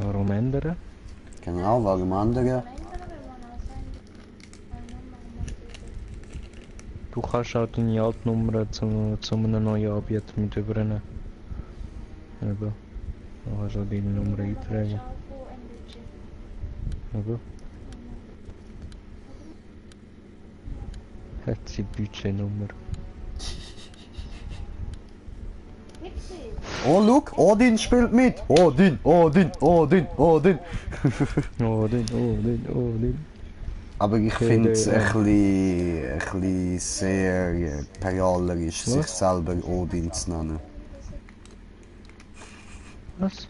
Warum ändern? Genau, warum andere? Ändern, wenn man als eine Nummer montiert. Du kannst auch deine Altnummer zu einem neuen Anbieter mit übernehmen. Eben. Du kannst auch deine Nummer eintragen. Eben. Hat sie Budgetnummer. Oh, look, Odin spielt mit. Odin. Odin, Odin. Aber ich finde es ein bisschen sehr peralerisch, sich Was? selber Odin zu nennen. Was?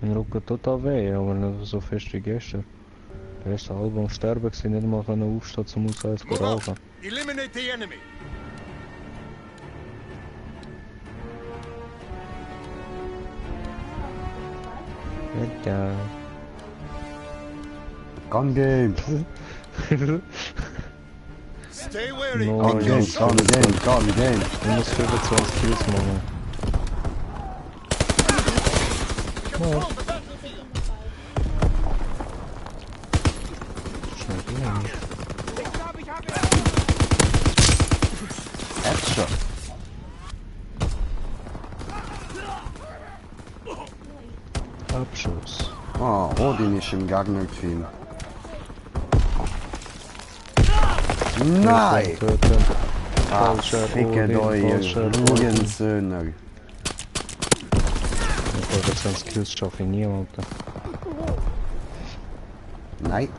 Mein Rücken tut auch weh, aber nicht so fest wie gestern. Der erste Album am Sterben war, nicht mal aufstehen zum Auswärts Move rauchen. out. Eliminate the enemy. Ja. Gun Game. Stay wary. No, Gun Game, Gun Game, Gun Game. Ich muss 25 Kills machen. Control the battlefield. Headshot. Abschuss. Ah, Odin ist im Gegner-Team. Nein! Töten. Ah, Falscher fickt Odin, euch, ihr falscher Odin. Hurensöhner. Ich glaube, 20 Kills schaffe ich nie, Alter. Nein.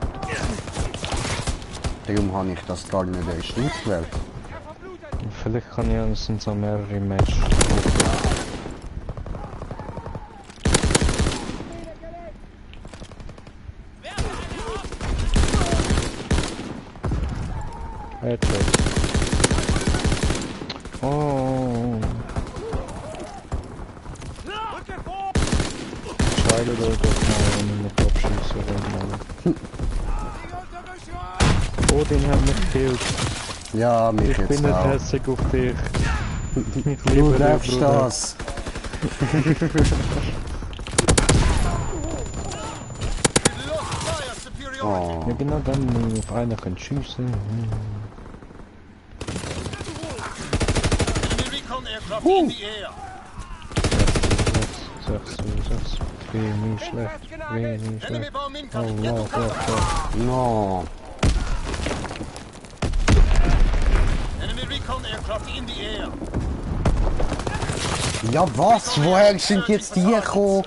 Darum habe ich das gar nicht erst ausgewählt. Vielleicht kann ich, es sind so mehrere Matches. Headshot. Oh. Scheide da doch mal mit abschießen oder mal. Oh, den hat mich gekillt. Ja, mich Ich bin jetzt nicht auch. hässig auf dich. Ich Du liebe dich, darfst Bruder. das. We've lost fire superiority. Oh. Ja, genau dann auf einen können schiessen. Enemy recon aircraft in the air. 6. Wenig schlecht. Wenig Enemy schlecht. bomb Oh, incoming. Get to wow, cover. wow. No. Enemy recon aircraft in the air. Ja was? Woher sind jetzt die gekommen?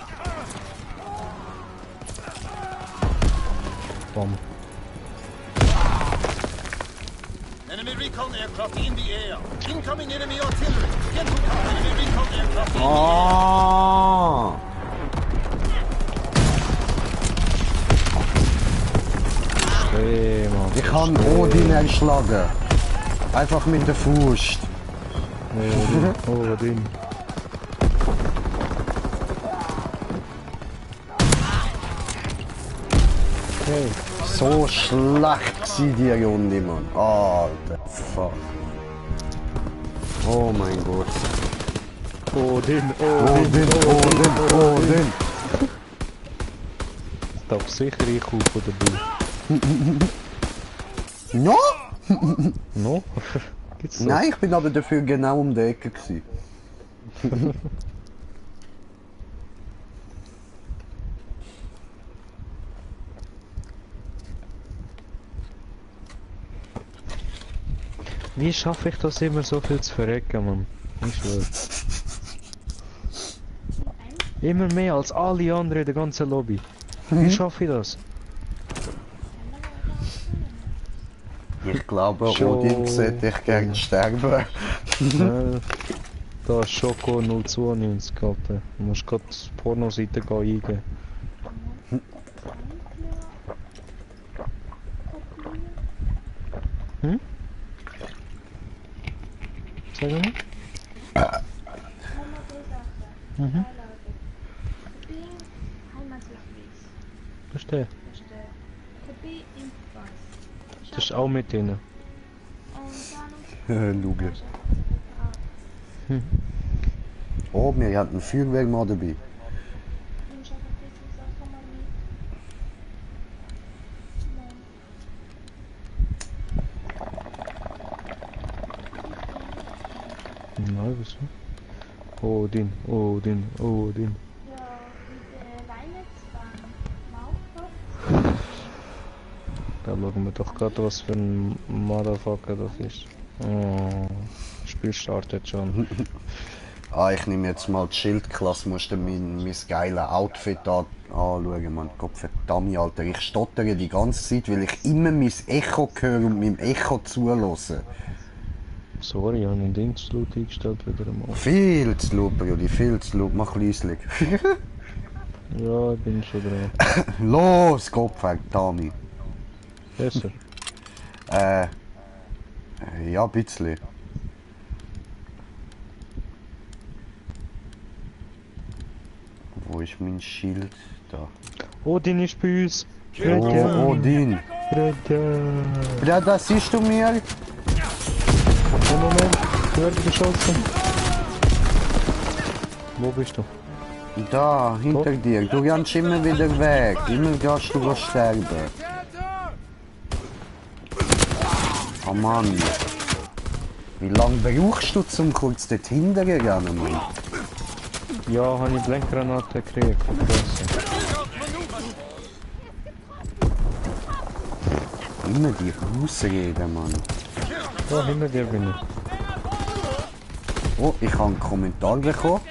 Bom. Enemy recon aircraft in the air. Incoming enemy artillery. Get to cover. Enemy recon aircraft in the air. Ah. Hey, Mann. Ich kann Odin erschlagen. Einfach mit der Faust. Odin. Hey. So schlecht war die Runde, Mann. Alter, fuck. Oh mein Gott. Odin. Odin. Ich darf sicher ich von der Bull. No? No? Gibt's das? Nein, ich bin aber dafür genau um die Ecke gewesen. Wie schaffe ich das immer so viel zu verrecken, Mann? Ich schwör. Immer mehr als alle anderen in der ganzen Lobby. Wie schaffe ich das? Ich glaube, Schon. Odin sollte ich gerne sterben. Da ist Schoko 092 gehabt. Du musst gerade die Pornoseite eingeben. Hm? Sag mal. Mhm. Das ist der. Das ist auch mit denen. Luge. Oh, wir hatten ein Feuerwerk mal dabei. Nein, wieso? Odin. Ja, mit der Weihnachtsbahn. Mauchkopf. Da schauen wir doch gerade, was für ein Motherfucker das ist. Oh, das Spiel startet schon. Ah, ich nehme jetzt mal die Schildklasse, musst du mein geiles Outfit anschauen, Mann. Gott verdammt, Alter. Ich stottere die ganze Zeit, weil ich immer mein Echo höre und meinem Echo zulasse. Sorry, ich habe einen Dingsloot eingestellt wieder einmal. Viel zu laut, Brudi, viel zu laut. Mach leislich. Ja, ich bin schon dran. Los, Gott verdammt. Besser. Ja, ein bisschen. Wo ist mein Schild? Da. Odin ist bei uns. Oh, Odin. Ja, das siehst du mir? Einen Moment, ich werde geschossen. Wo bist du? Da, hinter dir. Du rennst immer wieder weg. Immer gehst du sterben. Oh Mann. Wie lange brauchst du zum kurz dort hinten gehen, Mann? Ja, habe ich Blendgranate gekriegt. Von Größe. Immer die Ausreden, Mann. Da hinter dir bin ich. Oh, ich habe einen Kommentar bekommen.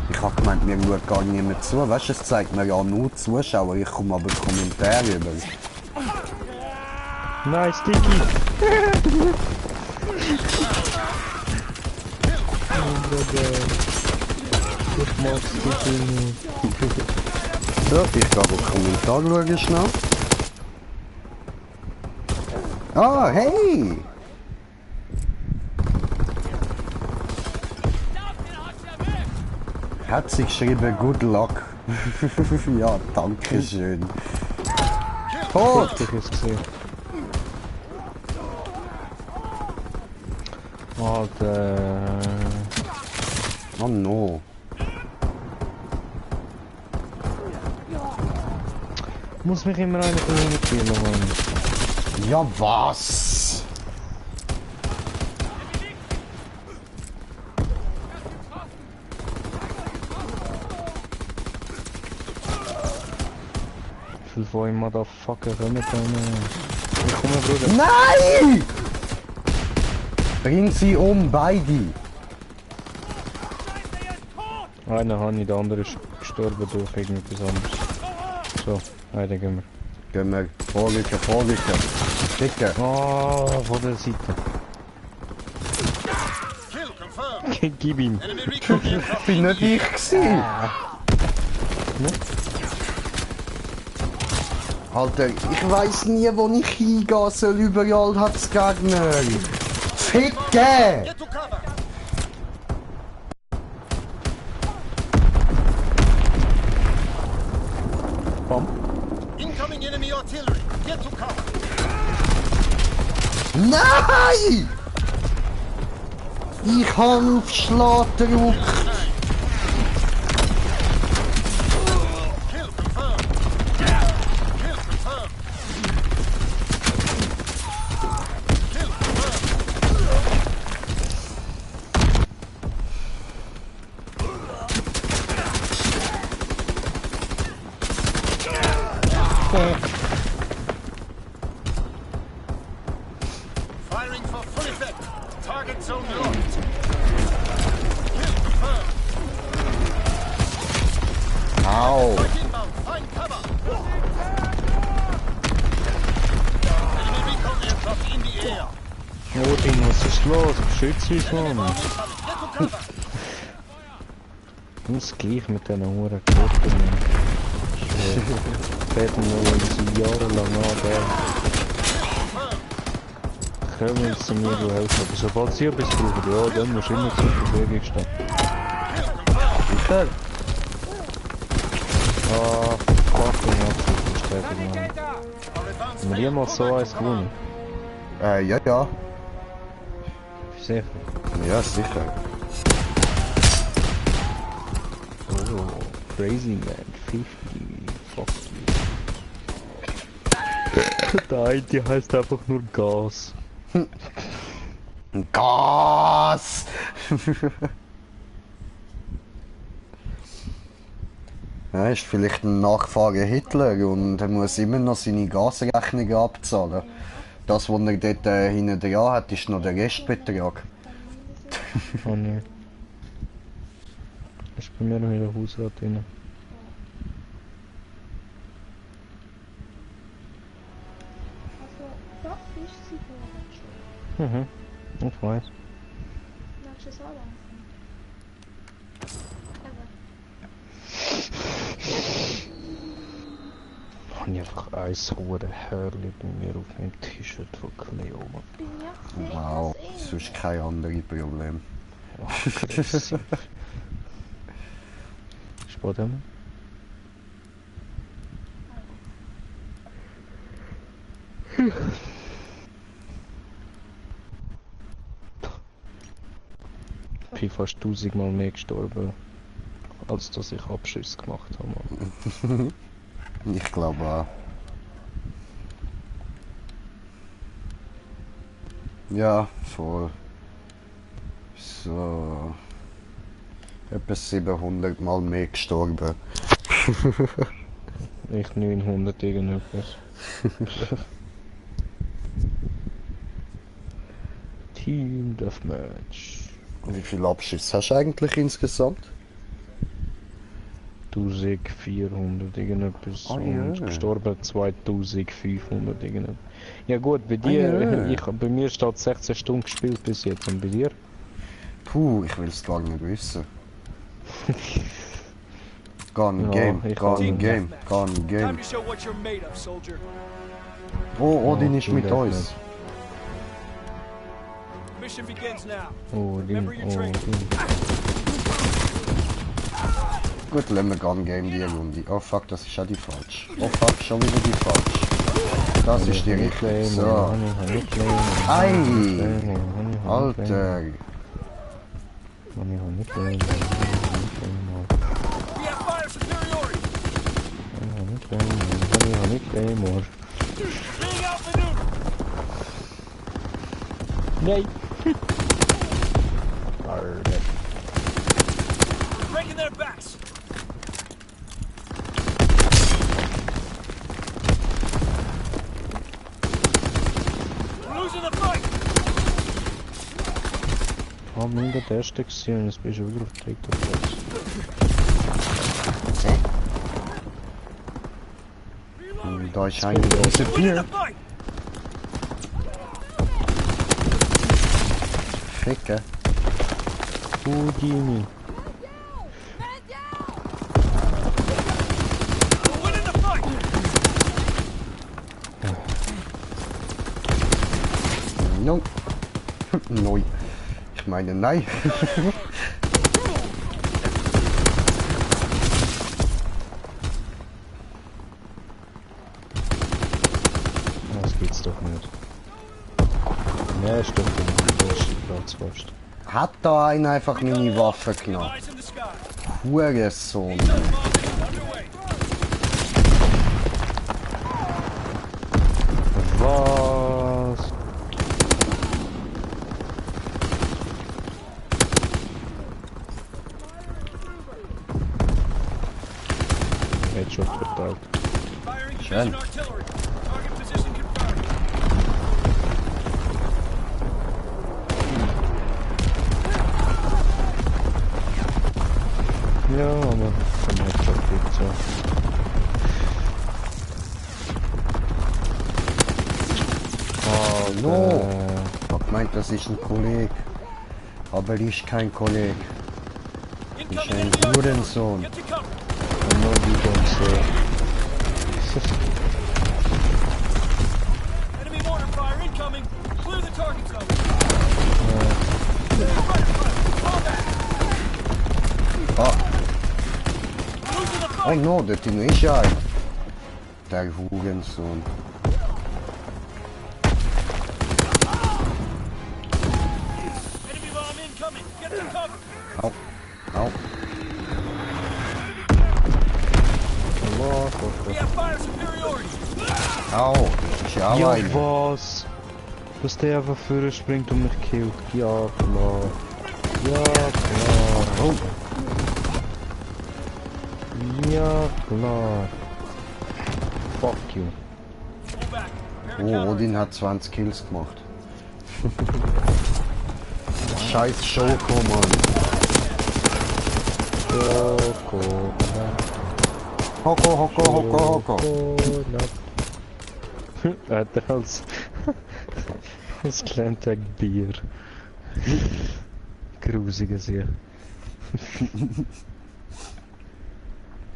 Ich habe gemeint, mir schaut gar niemand zu. Weißt du, es zeigt mir ja nur Zuschauer. Ich komme aber Kommentare über. Nice, Dicky! Ich mag's Dicky. So, ich gehe auf Kommentar schauen schnell. Ah, hey! Hat sie geschrieben, good luck. Ja, danke schön. Tot! Ich hab's gesehen. Alter. Oh no. Muss mich immer einer von ihnen killen, Mann. Ja, was? Wie viel von ihm Motherfucker kommen dann? Ich komme, Bruder. Nein! Bring sie um, beide. Einer habe ich, der andere ist gestorben durch irgendetwas anderes. So, weiter gehen wir. Gehen wir vorrücken, vorrücken. Dicker. Ah, von der Seite. Kill confirmed. Gib ihm. Enemy recon aircraft Bin in nicht the ich air. gewesen. Alter, ich weiss nie, wo ich hingehen soll. Überall hat's Gegner. Ficke! Get to cover. Bam. Incoming enemy artillery. Get to cover. Nein! Ich han auf Schlagdruck. Kill confirmed. Kill confirmed. Kill confirmed. Firing for full effect. Target zone locked. Kill confirmed. Au. Fight inbound. Find cover. Enemy recon aircraft in the air. Odin, was ist los? Beschütze uns, Mann. Get to cover. Muss gleich mit diesen Huren Kurten. Werden wir uns jahrelang an, gell? Kommen Sie mir helfen, aber sobald Sie etwas brauchen, ja, dann musst du immer zur Verfügung stehen. Sicher? Ah, fucking Abschlussbestätigung, Mann. Haben wir jemals so eins gewonnen? Ja, ja. Sicher. Ja, sicher. Oh, crazy man, 50, fuck you. Der eine heißt einfach nur Gas. Gas! Er ist vielleicht ein Nachfahre Hitler und er muss immer noch seine Gasrechnungen abzahlen. Das, was er dort hinten dran hat, ist noch der Restbetrag. Oh ne. Ist bei mir noch in der Hausrat drin. Also, da ist sie vorher schon. Mhm, ich weiß. Magst du es anlassen? Habe ich einfach ein hure Hörli bei mir auf dem T-Shirt von Cleo. Bin ja gesehen, Wow, was ist. sonst kein anderes Problem. Aggressiv. Spot haben Ich bin fast 1000-mal mehr gestorben, als dass ich Abschüsse gemacht habe. Ich glaube auch. Ja, voll. So. Etwa 700 Mal mehr gestorben. Ich 900 irgendetwas. Team Deathmatch. Wie viele Abschüsse hast du eigentlich insgesamt? 1400 irgendetwas. Oh und ja. gestorben 2500 irgendetwas. Ja gut, bei Ah dir, ja. bei mir steht 16 Stunden gespielt bis jetzt und bei dir? Puh, ich will es gar nicht wissen. Gun Ja, Game, ich Gun auch nicht. Game, Gun Time Game. to show what you're made of, soldier. Oh, Odin Ja, ist mit Team uns. Mission begins now. Oh, Remember your training. Gut, lassen wir Gun Game die Runde. Oh fuck, das ist ja die falsch. Oh fuck, schon wieder die falsch. Das ist die richtige. So. Ei! Alter. We have fire superiority. Bring out maneuver. Nee. Breaking their backs. We're losing the fight. Oh, mein der erste gesehen, jetzt bist du wieder auf dritter Platz. Da ist einer Winning disappeared. the fight. Ficken. Houdini. We're winning the fight. No. Neu. Ich meine, nein. Das geht's doch nicht. Ja, stimmt, du bist Platz fast. Hat da einer einfach meine Waffe genommen? Eyes in the sky. Hurensohn. Underway. Was? Headshot verteilt. Firing Schön. division artillery. Target position confirmed. Ja, aber vom Headshot geht's ja. Hallo. Ich hab gemeint, das ist ein Kollege. Aber ist kein Kollege. Ist Incoming ein enemy artillery. Hurensohn. Get to cover. No, you don't say. Enemy mortar fire incoming. Clear the target zone. Ah, Losing the oh fight. no, dort drin ist ja einer. Der Hurensohn. Enemy bomb incoming. Get to cover. Au, au. Allah, We have fire superiority. Au, ist ja auch ja, einer. was? Dass der einfach vorne springt und mich killt. Ja, klar. Ja, klar. Oh, Ja, klar. Fuck you. Pull back. Prepare to oh, counter. Odin hat 20 Kills gemacht. Scheiß Schoko, Mann. Schoko. Hoko, hoko, hoko, hoko. Hat er als Landtag Bier. Grusiges hier.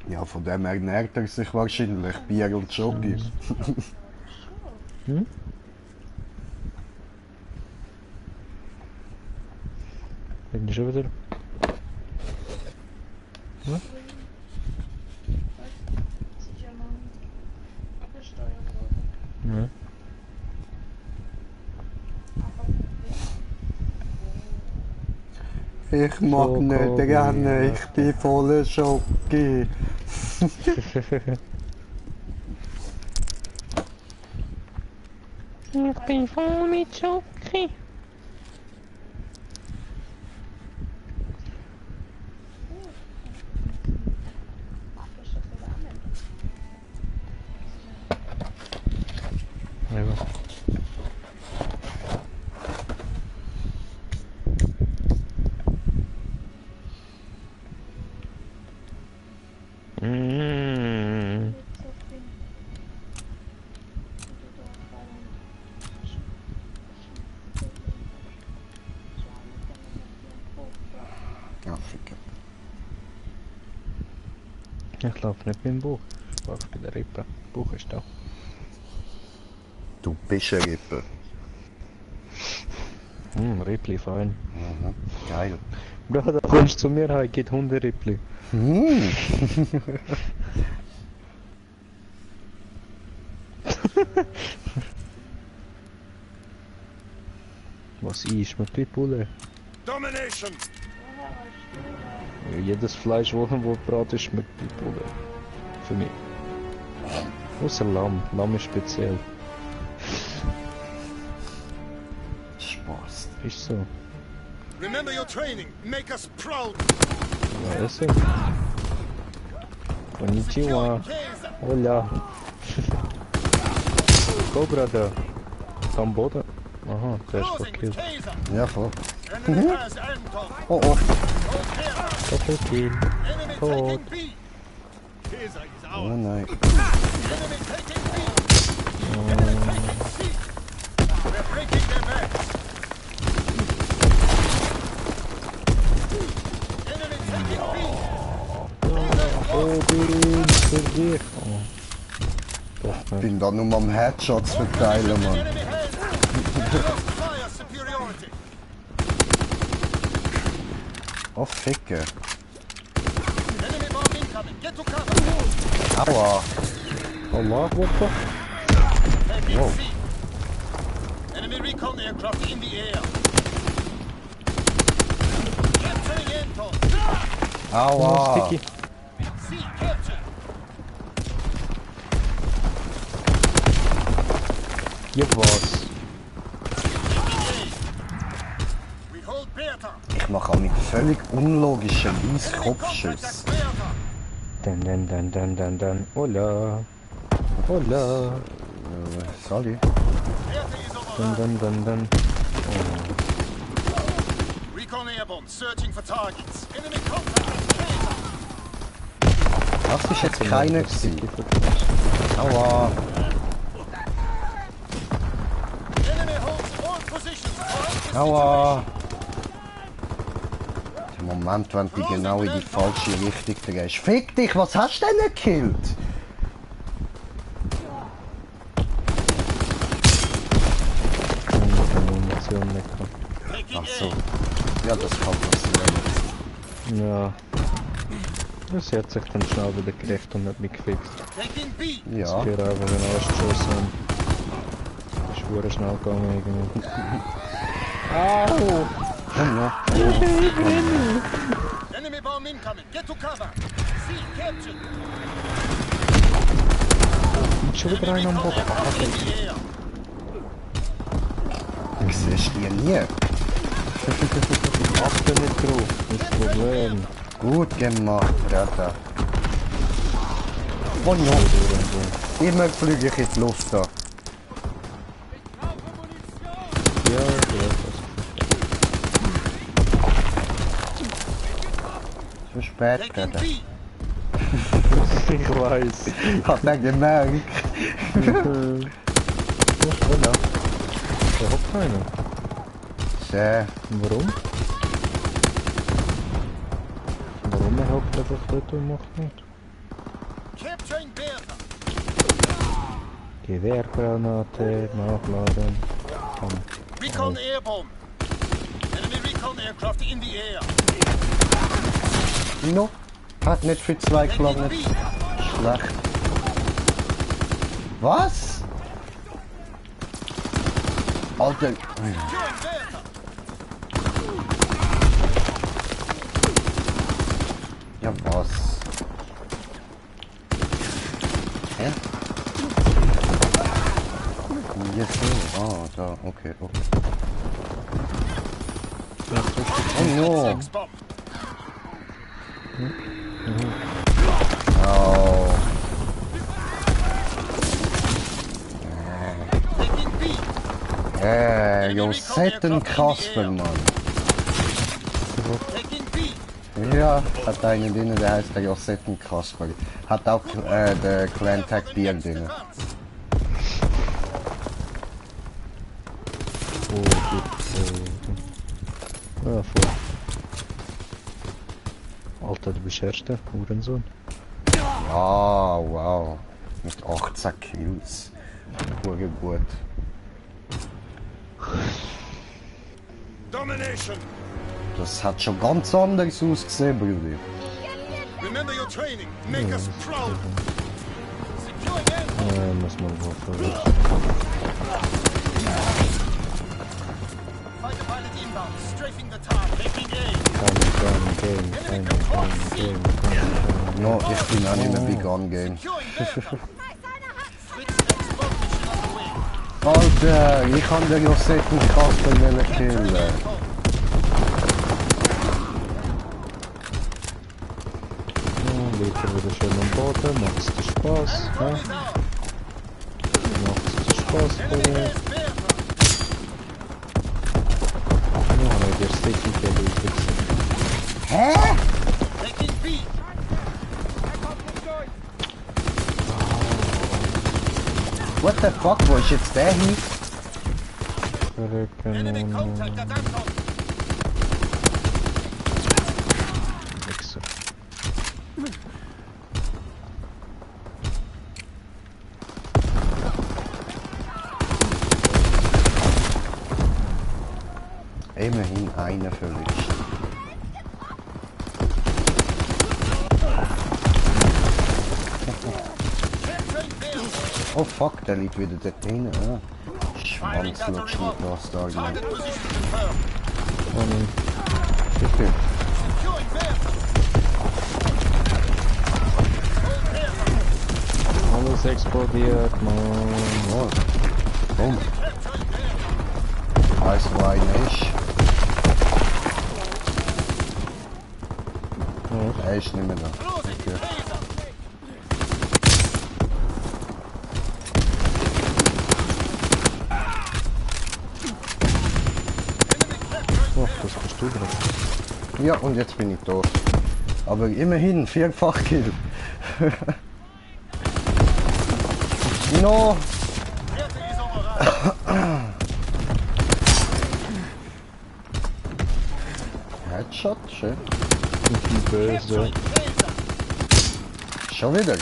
Ja, von dem ernährt er sich wahrscheinlich. Bier und Schoki. Hm? Bin ich schon wieder? Das ist ja noch gesteuert worden. Ja. Ich mag Schoko, nicht gerne, Bier. ich bin voller Schoki. Ich bin voll mit Schoki. Buchi? Ja. Mm. Ja, ficken. Ich laufe nicht beim Buch. Ich laufe bei der Rippe. Buch ist da. Du bist eine Rippe. Rippli, fein. Mhm. Geil. Bro, da kommst du zu mir heim, geht Hunderippli. Was ist mit Pitbull? Domination! Jedes Fleisch, wo braten ist mit Pitbull. Für mich. Außer Lamm. Lamm ist speziell. Spaß. Ist so. Remember your training. Make us proud. Ja, ist so. Konnichiwa. Hola. Go, Brother. Am Boden. Aha, der ist Closing with verkillt. taser. Ja, voll. Enemy has Anton. Oh, oh. Hold there. Doppelkill. Enemy Tot. taking B. Taser is Oh ours. nein. Enemy taking B. Enemy taking C. We're breaking their backs. Enemy taking B. Oh, bin für dich. Oh. Doch Ich nicht. bin da nur am Headshots verteilen, Mann. Enemy has. Fire superiority. Oh, Ficke. Enemy bomb incoming. Get to cover. Aua. Allah, Akbar. Taking Whoa. C. Enemy recon aircraft in the air. Capturing Anton. Aua. Sticky. C captured. Ja, was? Taking A. We hold Bertha. Ich mache auch mit völlig unlogischen Enemy Weiss-Kopfschüssen. contact Bertha. Dann. Hola. Hola. Sorry. Bertha is overrun. Dann. Recon airborne. Searching for targets. Enemy contact Taser. Das ist jetzt keiner gewesen. Aua. Enemy holds all positions. For Aua. Der Moment, wenn du genau in die falsche Richtung drehst. Fick dich, was hast du denn gekillt? taking Ach so. A. Ja, das kann passieren. Ja. Das hat sich dann schnell wieder gerecht und hat mich gefixt. Taking B. Ja. Ich habe einfach den Arsch geschossen. Ist verdammt schnell gegangen irgendwie. Au! Enemy bomb incoming. Get to cover. C captured. Schon wieder Enemy einer am recon Boden. aircraft in the air. Ich siehst die nie. Achte nicht drauf, das Problem. Gut gemacht, Brata. Oh ja. Immer fliege ich in die Luft da. Ja, Zu spät, Taking Brata. B. ich weiß. Ich hab den gemerkt. Hola. Da hockt einer. Sehr. Warum? Warum er hockt einfach dort und macht nicht? Capturing Bertha. Gewehrgranate nachladen. Komm. Recon airborne. Enemy recon aircraft in the air. No. Hat nicht für zwei Taking gelangt. B. Schlecht. Was? Alter. Securing Bertha. Ja, was? Hä? Hier so. Ah, da. Okay, okay. Oh no! X-Bomb. Oh. Taking B. Josetten Kasper, Mann. Taking B. Ja, hat einen drin, der heißt der Josetten Kasper. Hat auch der Clan Tag Bier drin. Oh, ja, voll. Alter, du bist Erster, Hurensohn. Ja, wow. Mit 18 Kills. Hure gut. Domination. Das hat schon ganz anders ausgesehen, Brudi. Remember your training. Make us proud. Securing end. Muss man wohl verwirren. Fighter pilot inbound. Strafing the target. Taking A. Game. No, ich bin auch nicht mehr bei Gun Game. Securing Bertha. Fritz X-Bomb mission on the way. Alter, ich kann den Josetten Kasper nicht killen. Liegt er wieder schön am Boden, macht's dir Spaß, ja? Is out. Macht's dir Spaß, Enemy Bruder. base Bertha. Ja, weil der Sticky der Liegt. Hä? Taking B. What the fuck, wo ist jetzt der hin? Enemy contact at Anton. Wichser. Immerhin einer verwischt. Capturing Bertha. Oh fuck, der liegt wieder dort drin. Ah. Firing Schwanzlutsch battery mit Bastard. Mann. Target position confirmed. Bitte. Securing Bertha. Hold Bertha. Alles explodiert, Mann. Oh. Boom. Capturing Bertha. Weiß wo einer ist. Er ist nicht mehr da. Closing Okay. Laser. Oh, das bist du dran. Ja, und jetzt bin ich tot. Aber immerhin, vierfach Kill. No! Bertha is overrun. Headshot, schön. Böse. Capturing Laser. Schon wieder.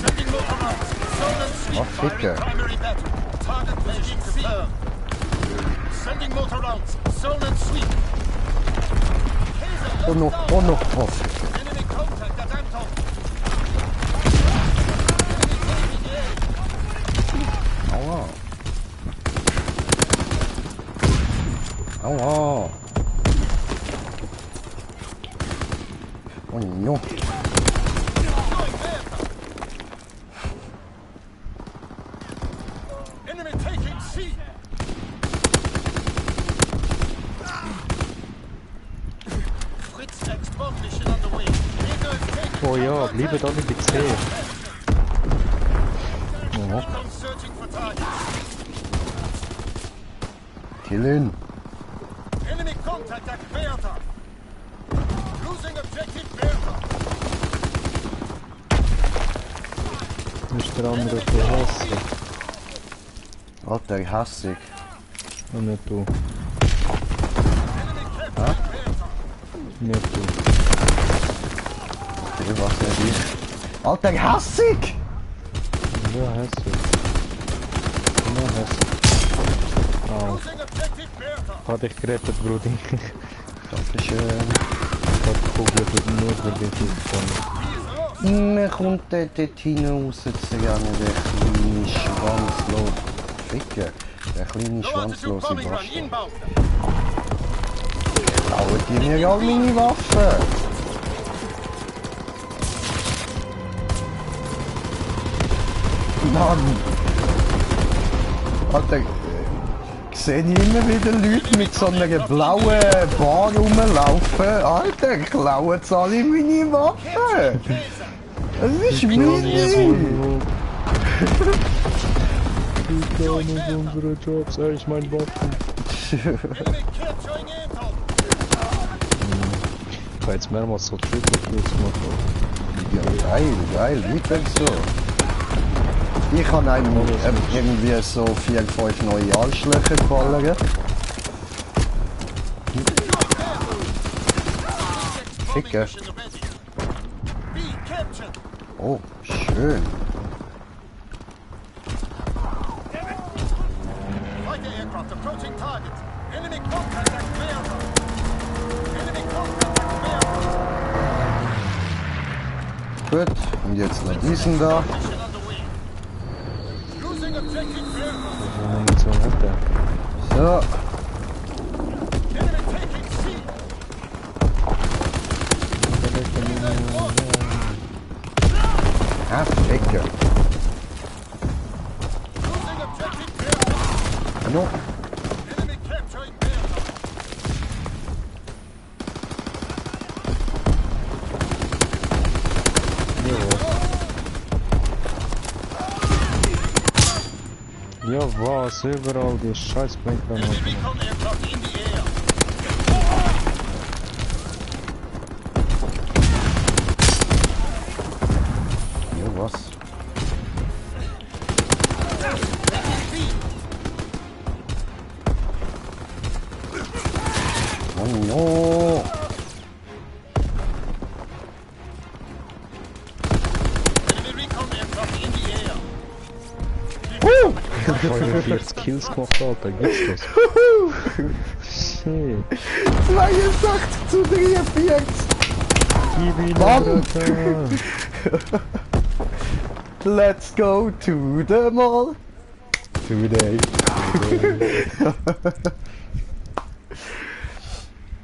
Sending motor rounds. Zone and sweep. Oh, Ficker. Firing primary battery. Target position confirmed. Sending motor rounds. Zone and sweep. Taser Oh no, down. oh no, oh. Enemy contact at Anton. Aua. Aua. Oh no. Enemy taking C. Fritz X-Bomb mission on the way. Gegner is taken. Oh ja, bleibe da nicht bei C. Oh, Recon searching for targets. Kill ihn. Enemy contact at Bertha. Losing objective Bertha. ist der andere so hässlich. Alter, hassig. Und nicht du. Enemy capturing Bertha. Nicht du. Ich weiß nicht ich. Alter, hassig! Ja, hässlich. Ja, hässlich. Au. Losing objective Bertha. Hat dich gerettet, Brudi. Dankeschön. Hat die Kugel für nur für dich gekommen. Mir kommt der dort hinaus, jetzt ja nicht der kleine schwanzlose Ficker. Der kleine No altitude schwanzlose bombing run Bastard. inbound. Klauen die mir all meine Waffen? Mann! Alter, sehe ich immer wieder Leute mit so einer blauen Bar rumlaufen. Alter, klauen jetzt alle meine Waffen. Das ist meine. Die klauen uns unsere Jobs, ich mein Waffen. Enemy killed showing intel. Ich kann jetzt mehrmals so Triple-Kills machen. Ja, geil, weiter so. Ich kann einem irgendwie so 4, 5 neue Arschlöcher geballert. Schicke. Mission ready. Be captured. Oh, schön. Fighter aircraft approaching target. Enemy contact at Mailroad. Enemy contact at Mailroad. Gut, und jetzt noch diesen da. Mission underway. Losing objective Mailroad. So eine Munition hat der. So, Enemy taking C. ah, Ecke. Losing objective Mailroad. No. Enemy capturing Mailroad. Ja was, überall die scheiß Blinker. Enemy recon aircraft in the air. Ja, was? Oh no. Enemy recon aircraft in the air. 45 Kills gemacht, Alter, gibt's das? Shit. 82 zu 43. Gib ihn, Mann. Alter. Let's go to the mall. Today.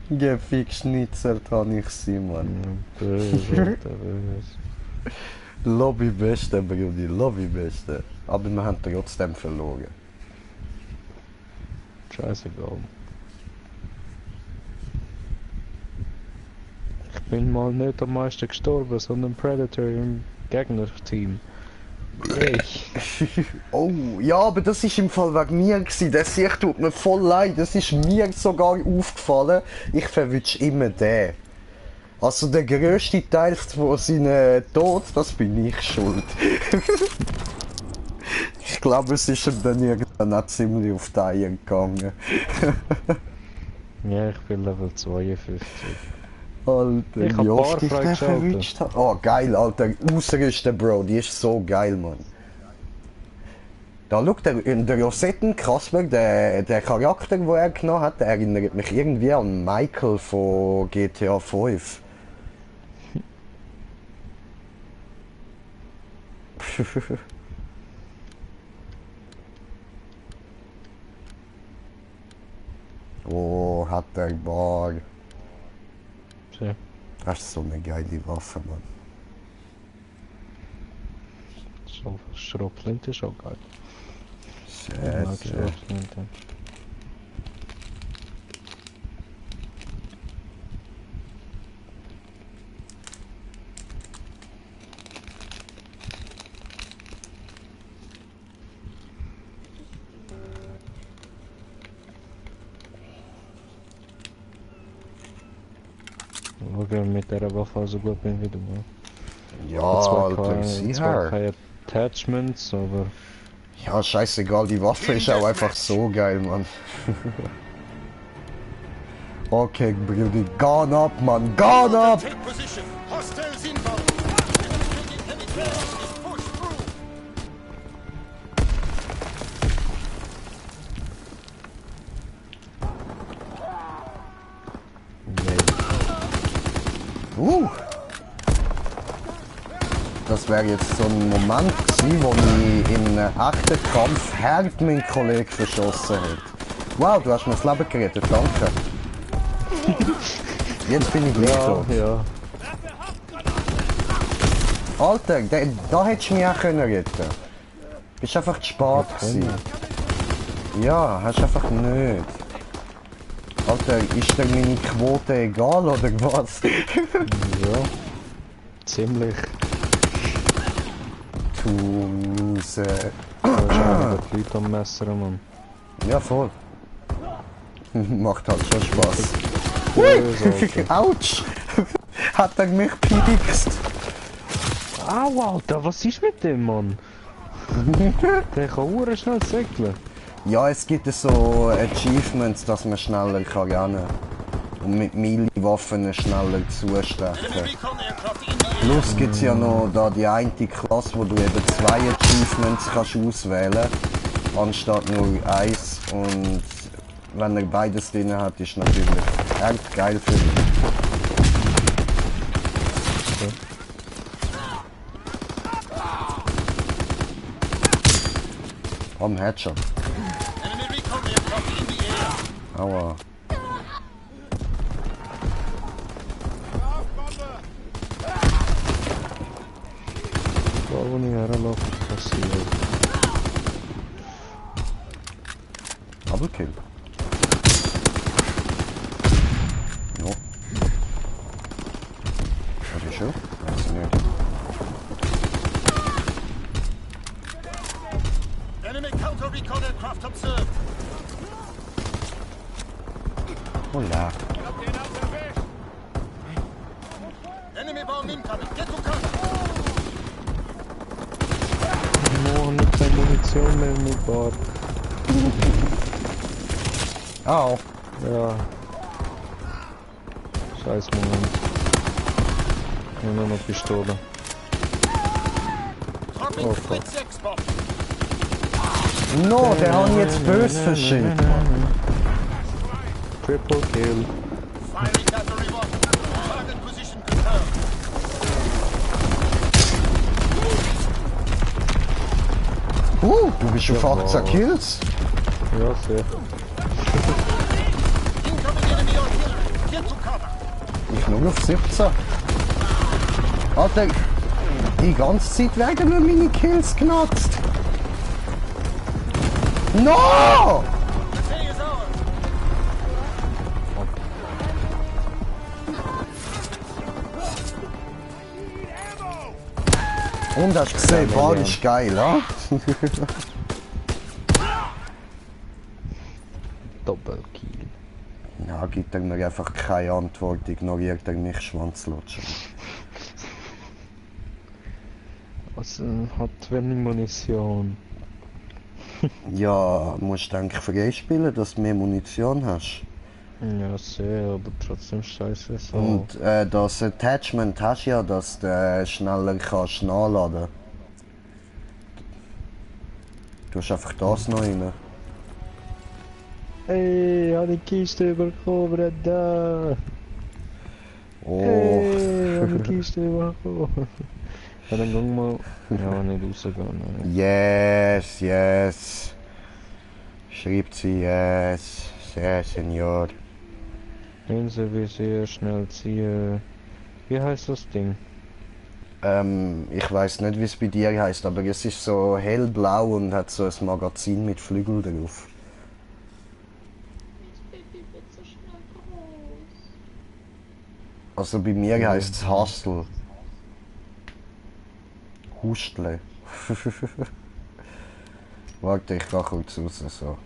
Gefixt schnitzelt habe ich sie, Mann. Böse, Alter, böse. Lobby beste, Brudi, Lobby beste. Aber wir haben trotzdem verloren. Scheißegal. Ich bin mal nicht am meisten gestorben, sondern Predator im Gegnerteam. Ich. Oh, ja, aber das ist im Fall wegen mir gewesen. Der Sicht tut mir voll leid. Das ist mir sogar aufgefallen. Ich verwünsche immer den. Also der grösste Teil von seinem Tod, das bin ich schuld. Ich glaube, es ist ihm dann irgendwann auch ziemlich auf die Eier gegangen. Ja, ich bin Level 52. Alter, Ich hab wie oft Bar ich den freigeschaltet. verwünscht habe. Oh, geil, Alter. Ausrüsten, Bro. Die ist so geil, Mann. Da schau, der Rosetten Kasper, der Charakter, den er genommen hat, der erinnert mich irgendwie an Michael von GTA 5. Oh, hat der Bar. Tja. Das ist so eine geile Waffe, Mann. Schrotflinte ist auch geil. Sehr, mag sehr. Schrotflinte. Schau, mit der Waffe so gut bin wie du. Ne? Ja, Alter, sieh zwar her. keine Attachments, aber Ja, scheißegal, die Waffe ist auch einfach so geil, Mann. Okay, Brudi, gone up, Mann, gone up! Take position. Hostiles inbound. Enemy taking heavy casualties. Push through. Das wäre jetzt so ein Moment gewesen, wo ich in einem echten Kampf hart meinen Kollegen verschossen hätte. Wow, du hast mir das Leben gerettet, danke. Jetzt bin ich gleich tot. ja. Alter, da hättest du mich auch können retten. Bist einfach zu spät gewesen. Ja, hast einfach nicht. Alter, ist dir meine Quote egal oder was? Ja. Ziemlich. Tuse. Wahrscheinlich die Leute am Messer, Mann. Ja, voll. Macht halt schon Spaß. Böse, Alter. Autsch! Hat er mich piekst? Au, Alter, was ist mit dem, Mann? Der kann hure schnell segeln. Ja, es gibt so Achievements, dass man schneller kann rennen und mit Melee-Waffen schneller zustechen. Enemy recon aircraft in the air. Plus gibt es ja noch da die eine Klasse, wo du eben 2 Achievements kannst auswählen anstatt nur 1. Und wenn er beides drin hat, ist natürlich echt geil für ihn. Am Headshot. Enemy recon aircraft in the air. Aua. Da, wo ich herlaufe, passiert. Doppelkill. No. Oder schon? Weiß ich nicht. Enemy counter recon aircraft observed. Hola. Enemy bomb incoming. Get to cover. Oh, nicht keine Munition mehr mit Bord. Au. Ja. Scheiß Moment. Ich hab nur noch Pistole. Dropping Oh, split 6 bomb. No, der hat jetzt böse verschickt. Triple Kill. Firing battery 1. Target position confirmed. Du bist auf 18 Kills. Ja, sehr. Incoming enemy artillery. Get to cover. Ich nur auf 17. Alter, die ganze Zeit werden nur meine Kills genutzt. No! The day is ours. Und hast du gesehen, Bar ist geil, ja? Doppelkill. Ja, gibt er mir einfach keine Antwort, ignoriert er mich Schwanzlutschen. Was hat wenig Munition? Ja, musst du eigentlich freispielen, dass du mehr Munition hast. Ja, sehr, aber trotzdem scheiße so. Und das Attachment hast du ja, dass du schneller kannst nachladen. Du hast einfach das noch rein. Hey, ich habe die Kiste bekommen, da. Oh. Hey, ich habe die Kiste bekommen. Ja, dann gehen wir. Ja, nicht rausgehen. Nein. Yes, yes. Schreibt sie yes. Sehr, Senor. Linsenvisier, schnell ziehen. Wie heißt das Ding? Ich weiß nicht, wie es bei dir heißt, aber es ist so hellblau und hat so ein Magazin mit Flügeln drauf. Das Baby wird so schnell groß. Also bei mir heißt es Hustle. Hustle. Warte, ich gehe kurz raus. So.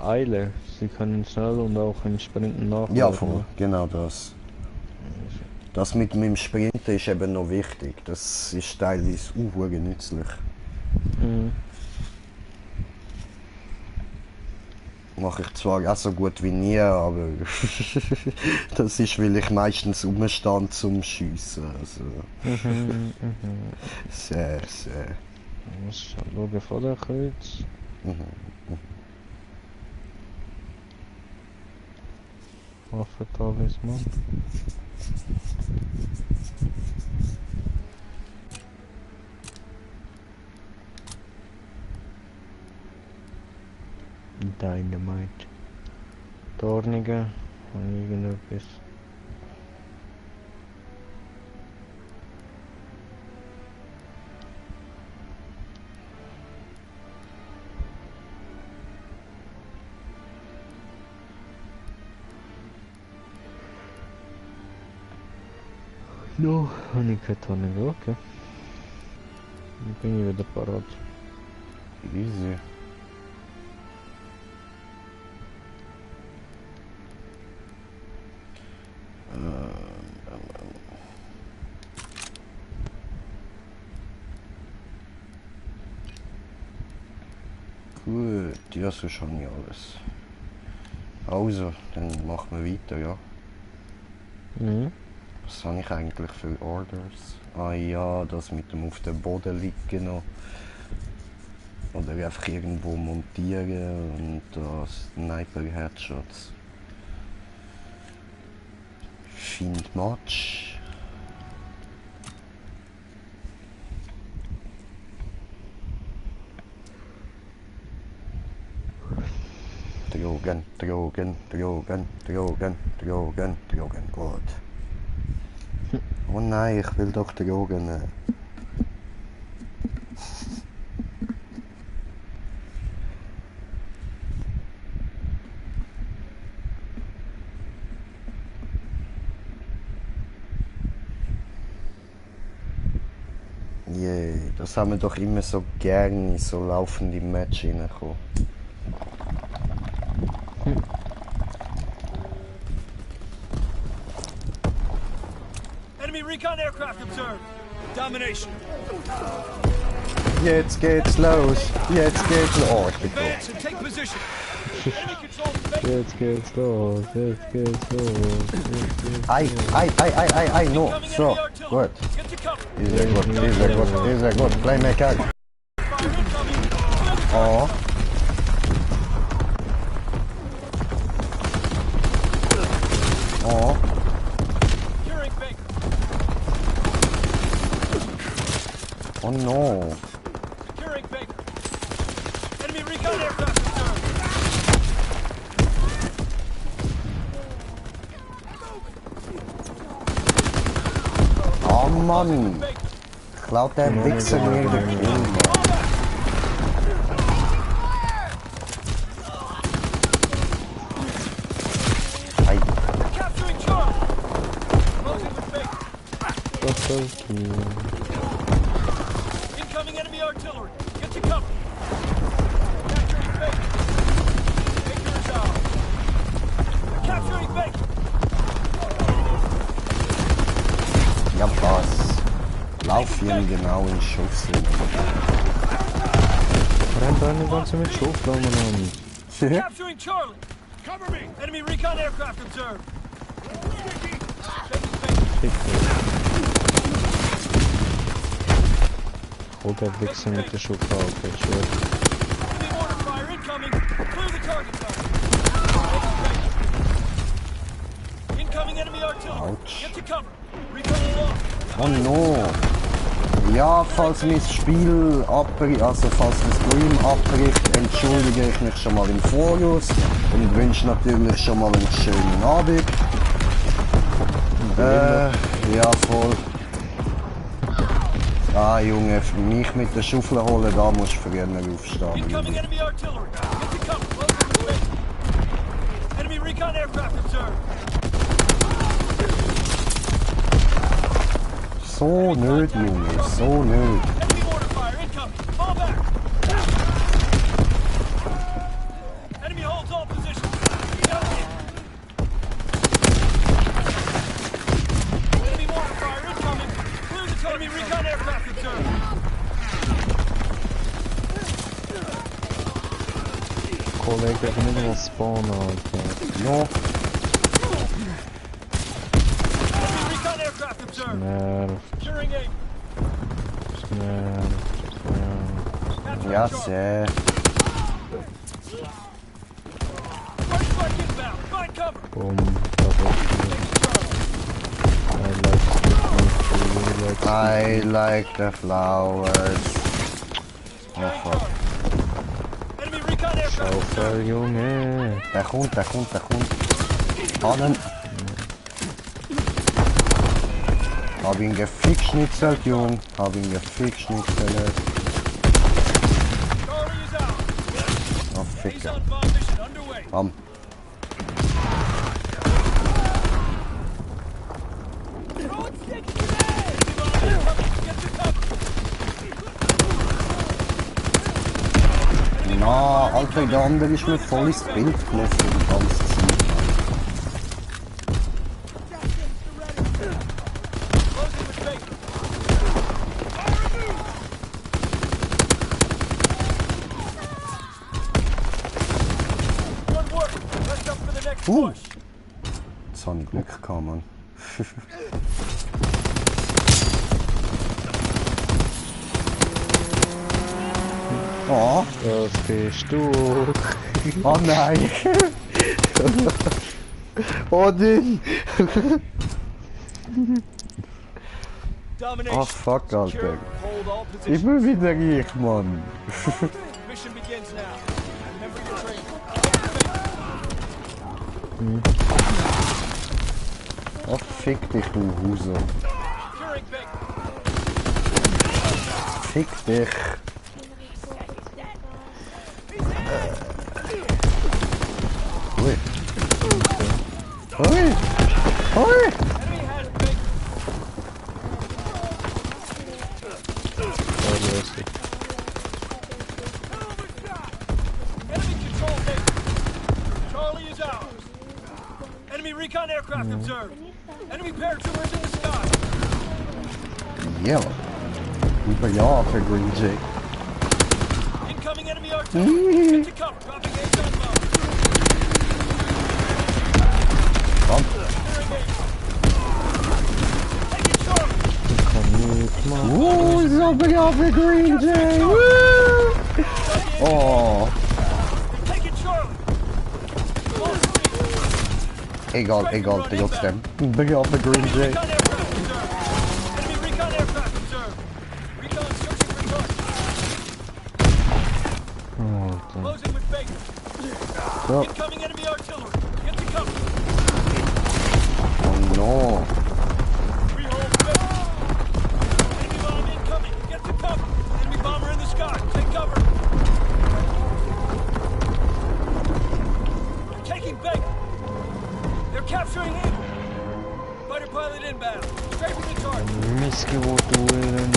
Eile. Sie können schnell und auch entsprechend nachladen. Ja, voll, genau das. Das mit dem Sprinten ist eben noch wichtig. Das ist teilweise nützlich. Mhm. Mache ich zwar auch so gut wie nie, aber das ist, weil ich meistens umstand zum Schiessen. Also. Sehr, sehr. Ich muss schauen vor der Kreuz. Waffentalisman. Dynamite. Dornigen. Habe ich irgendetwas? No, habe ich keine Dornigen, okay. Dann bin ich wieder parat. Easy. Gut, ja, so schon nicht alles. Also, dann machen wir weiter, ja. Mhm. Was habe ich eigentlich für Orders? Ah ja, das mit dem auf dem Boden liegen noch. Oder einfach irgendwo montieren und das Sniper-Headshots. Find Match. Drogen, Drogen, Drogen, Drogen, Drogen, Drogen, gut. Oh nein, ich will doch Drogen nehmen. Yay, das haben wir doch immer so gerne, so laufend im Match reinkommen. Enemy recon aircraft observed. Domination. Jetzt geht's los, jetzt geht's los. Oh, ich bin tot. Advance and take position. Enemy controls base. Jetzt geht's los, jetzt geht's los, jetzt geht's Ei, no, Incoming so, enemy artillery. gut. Get to cover. Ist ja gut, ist ja gut, ist ja gut. Playmaker. Fire incoming. Clear the Oh. Oh. Securing Baker. Oh no. Securing Baker. Enemy recon aircraft observed. Oh Mann. Baker. Klaut der Wichser mir den Kill, Mann. Ei. Capturing Charlie. Closing with Baker. los. Incoming enemy artillery. Get to cover. Capturing Baker. Baker is out. Capturing Baker. Ja was? Lauf ihm genau in Schuss. Rennt eine ganze mit Schubladen an. Capturing Charlie. Cover me. Enemy recon aircraft observed. Hol der Wichser mit der Schublade, okay, schön. Enemy mortar fire incoming. Clear the target zone. Incoming enemy artillery. Ouch. Get to cover. Recon aloft. Oh no. Ja, falls mein Spiel abbricht, also falls der Stream abbricht, entschuldige ich mich schon mal im Voraus und wünsche natürlich schon mal einen schönen Abend. Ja voll. Ah Junge, für mich mit der Schaufel holen, da musst du früher aufstehen. Incoming enemy artillery. Get to cover. Close to the base. Enemy recon aircraft observed. So nicht, Junge, so nicht. Enemy mortar fire incoming. Fall back. Enemy holds all positions. Enemy mortar fire incoming. Clear the target. Enemy recon aircraft observed. Kollege, ich will nicht mal spawnen, Alter. No, Enemy recon aircraft observed. Nervt, Securing aim. nervt. Capturing ja Charlie. sehr. First strike inbound. Find cover. Boom, double kill. I like the I like the flowers. Oh fuck. Enemy recon aircraft Laufen, Junge. Der kommt. Hannen. Hab ihn gefickschnitzelt, Jung. Hab ihn gefickschnitzelt. Charlie is out. Oh, He's Ficker. on bomb mission underway. Bam. Na, Alter, der andere ist mir voll ins Bild gelaufen die ganze Zeit. Closing with Baker. Good work. Rest up for the next push. Jetzt habe ich Glück gehabt, Mann. Oh, Das bist du. oh nein. Oh nein. Domination. Oh fuck, Alter. Secure, hold all positions. Immer wieder ich, Mann. Mission begins now. Remember your training. Oh, fick dich, du Huso. Securing Baker. Fick dich. Ui. Ui. Ui. Enemy has Baker. Enemy control Baker. Charlie is ours. Enemy recon aircraft observed. Enemy paratroopers in the sky. Ja. Über ja für Green Jay. Incoming enemy artillery. Get to cover. Dropping A's on bomb. Komm. Clearing A's. Taking Charlie. Über ja für Green Jay. Woo. Oh. Taking Charlie. Full speed. Egal, trotzdem. Über ja für Green Jay. Recon aircraft observed. Enemy recon aircraft observed. Recon searching for targets. Closing with Baker. So. Incoming enemy artillery. Get to cover. Oh no. Rehold Baker. Enemy bomb incoming. Get to cover. Enemy bomber in the sky. Take cover. They're taking Baker. They're capturing Eagle. Fighter pilot inbound. Strafing the target. Miski вот уверен,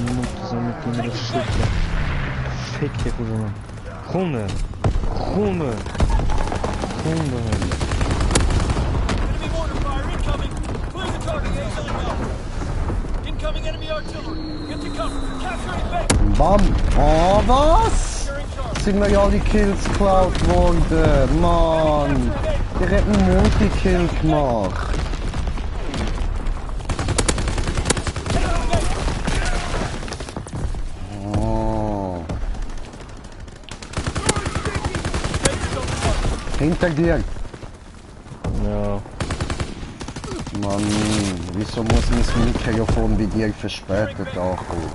минуту заметил расширка. Fick dich, Junge. Hunde. Enemy mortar fire incoming. Clear the target. A's on bomb. Incoming enemy artillery. Get to cover. Capturing Baker. Bam. Oh, was? Securing Charlie. Sind mir ja die Kills geklaut worden. Mann. Ich hätte einen Multikill gemacht. Oh. Hinter dir. Ja. Mann, wieso muss mein Mikrofon bei dir verspätet ankommen?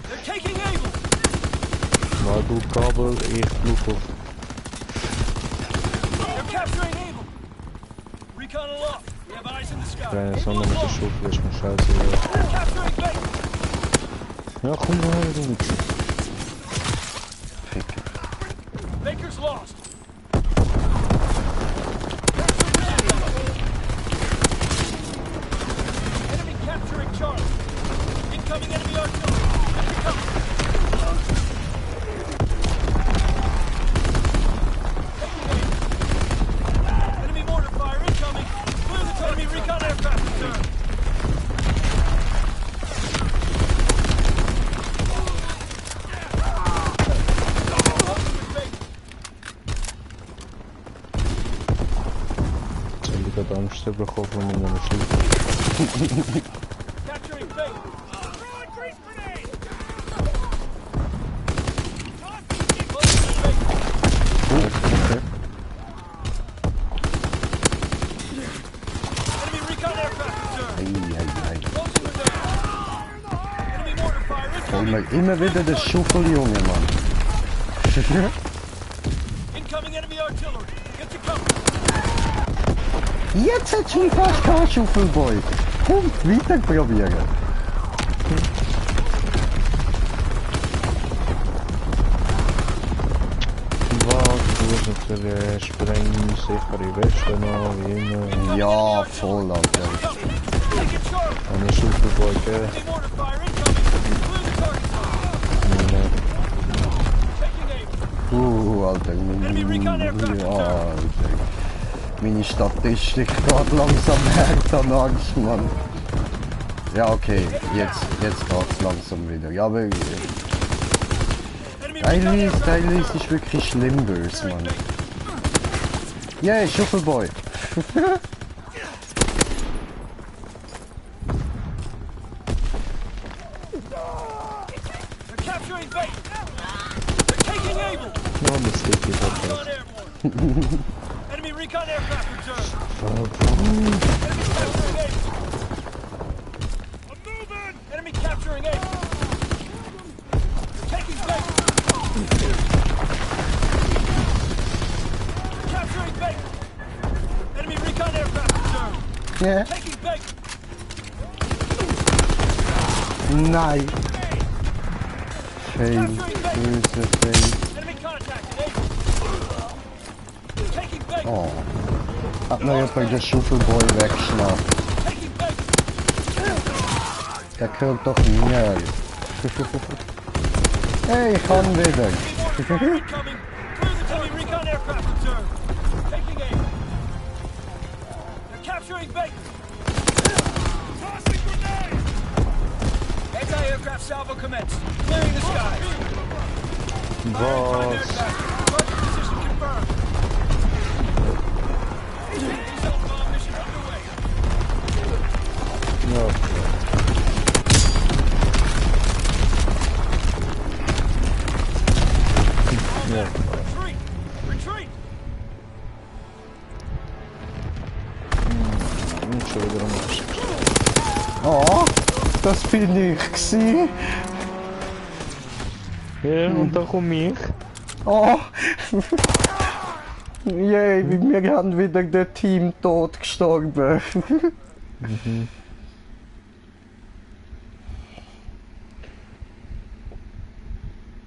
They're taking Able. Weil du Kabel, ich Bluetooth. They're capturing Able. Recon aloft. We have eyes in the sky. Kleine Able Sonne mit der aloft. Schufe, ist mir scheiße. They're capturing Baker. Ja, komm mal her, du Wichser. Fick. Baker's lost. Enemy capturing Charlie. Incoming enemy artillery. Get to cover. Taking aim. Enemy mortar fire incoming. Clear the enemy recon aircraft observed. Closing with Baker. Целика там что прохопа меня нашли. Capturing Baker. Closing with Baker. Enemy recon aircraft observed. Ei. Closing with Baker. Enemy mortar fire incoming. Immer wieder der Schuffel, Junge, Mann. Incoming enemy artillery. Get to cover. Jetzt hättest du mich fast gehabt, Schuffelboy. Komm, weiter probieren. Was? Du hast natürlich sprengsichere Weste noch, wie immer. Ja, voll, Alter. Taking Charlie. Eine Schulterboy, gell? Enemy mortar fire incoming. Clear the target zone. Taking aim. Alter, Enemy recon aircraft Alter. Meine Statistik geht langsam hart an Angst, Mann. Ja, okay, jetzt geht's langsam wieder. Ja, aber Enemy recon aircraft Teilweise ist wirklich schlimm böse, Mann. Yeah, Schuffelboy. They're capturing bait. They're taking Able. No mistake, is Recon okay. airborne. Enemy recon aircraft observed. Enemy capturing Able. I'm moving. Enemy capturing Able. They're taking bait. Capturing bait. Enemy recon aircraft observed. Yeah. Taking bait. Nein. Fail. Böse Fail. Enemy contacted Able. Taking bait. Oh. Hat mir jetzt bei der Schuffelboy weggeschnappt. Taking bait. Der gehört doch mir. Hey, ich kann wieder. Enemy mortar fire incoming. Clear the enemy recon aircraft observed. Taking aim. They're capturing bait. Tossing grenade. Anti-aircraft salvo commenced. Clearing the skies. Firing prime Was? aircraft. Target position confirmed. Zone bomb mission underway. Ja, ja. Retreat. Retreat. Und schon wieder am Arsch. Oh, das bin ich gsi. Ja, und da komm ich. Oh. Yay, wir haben wieder der Team tot gestorben.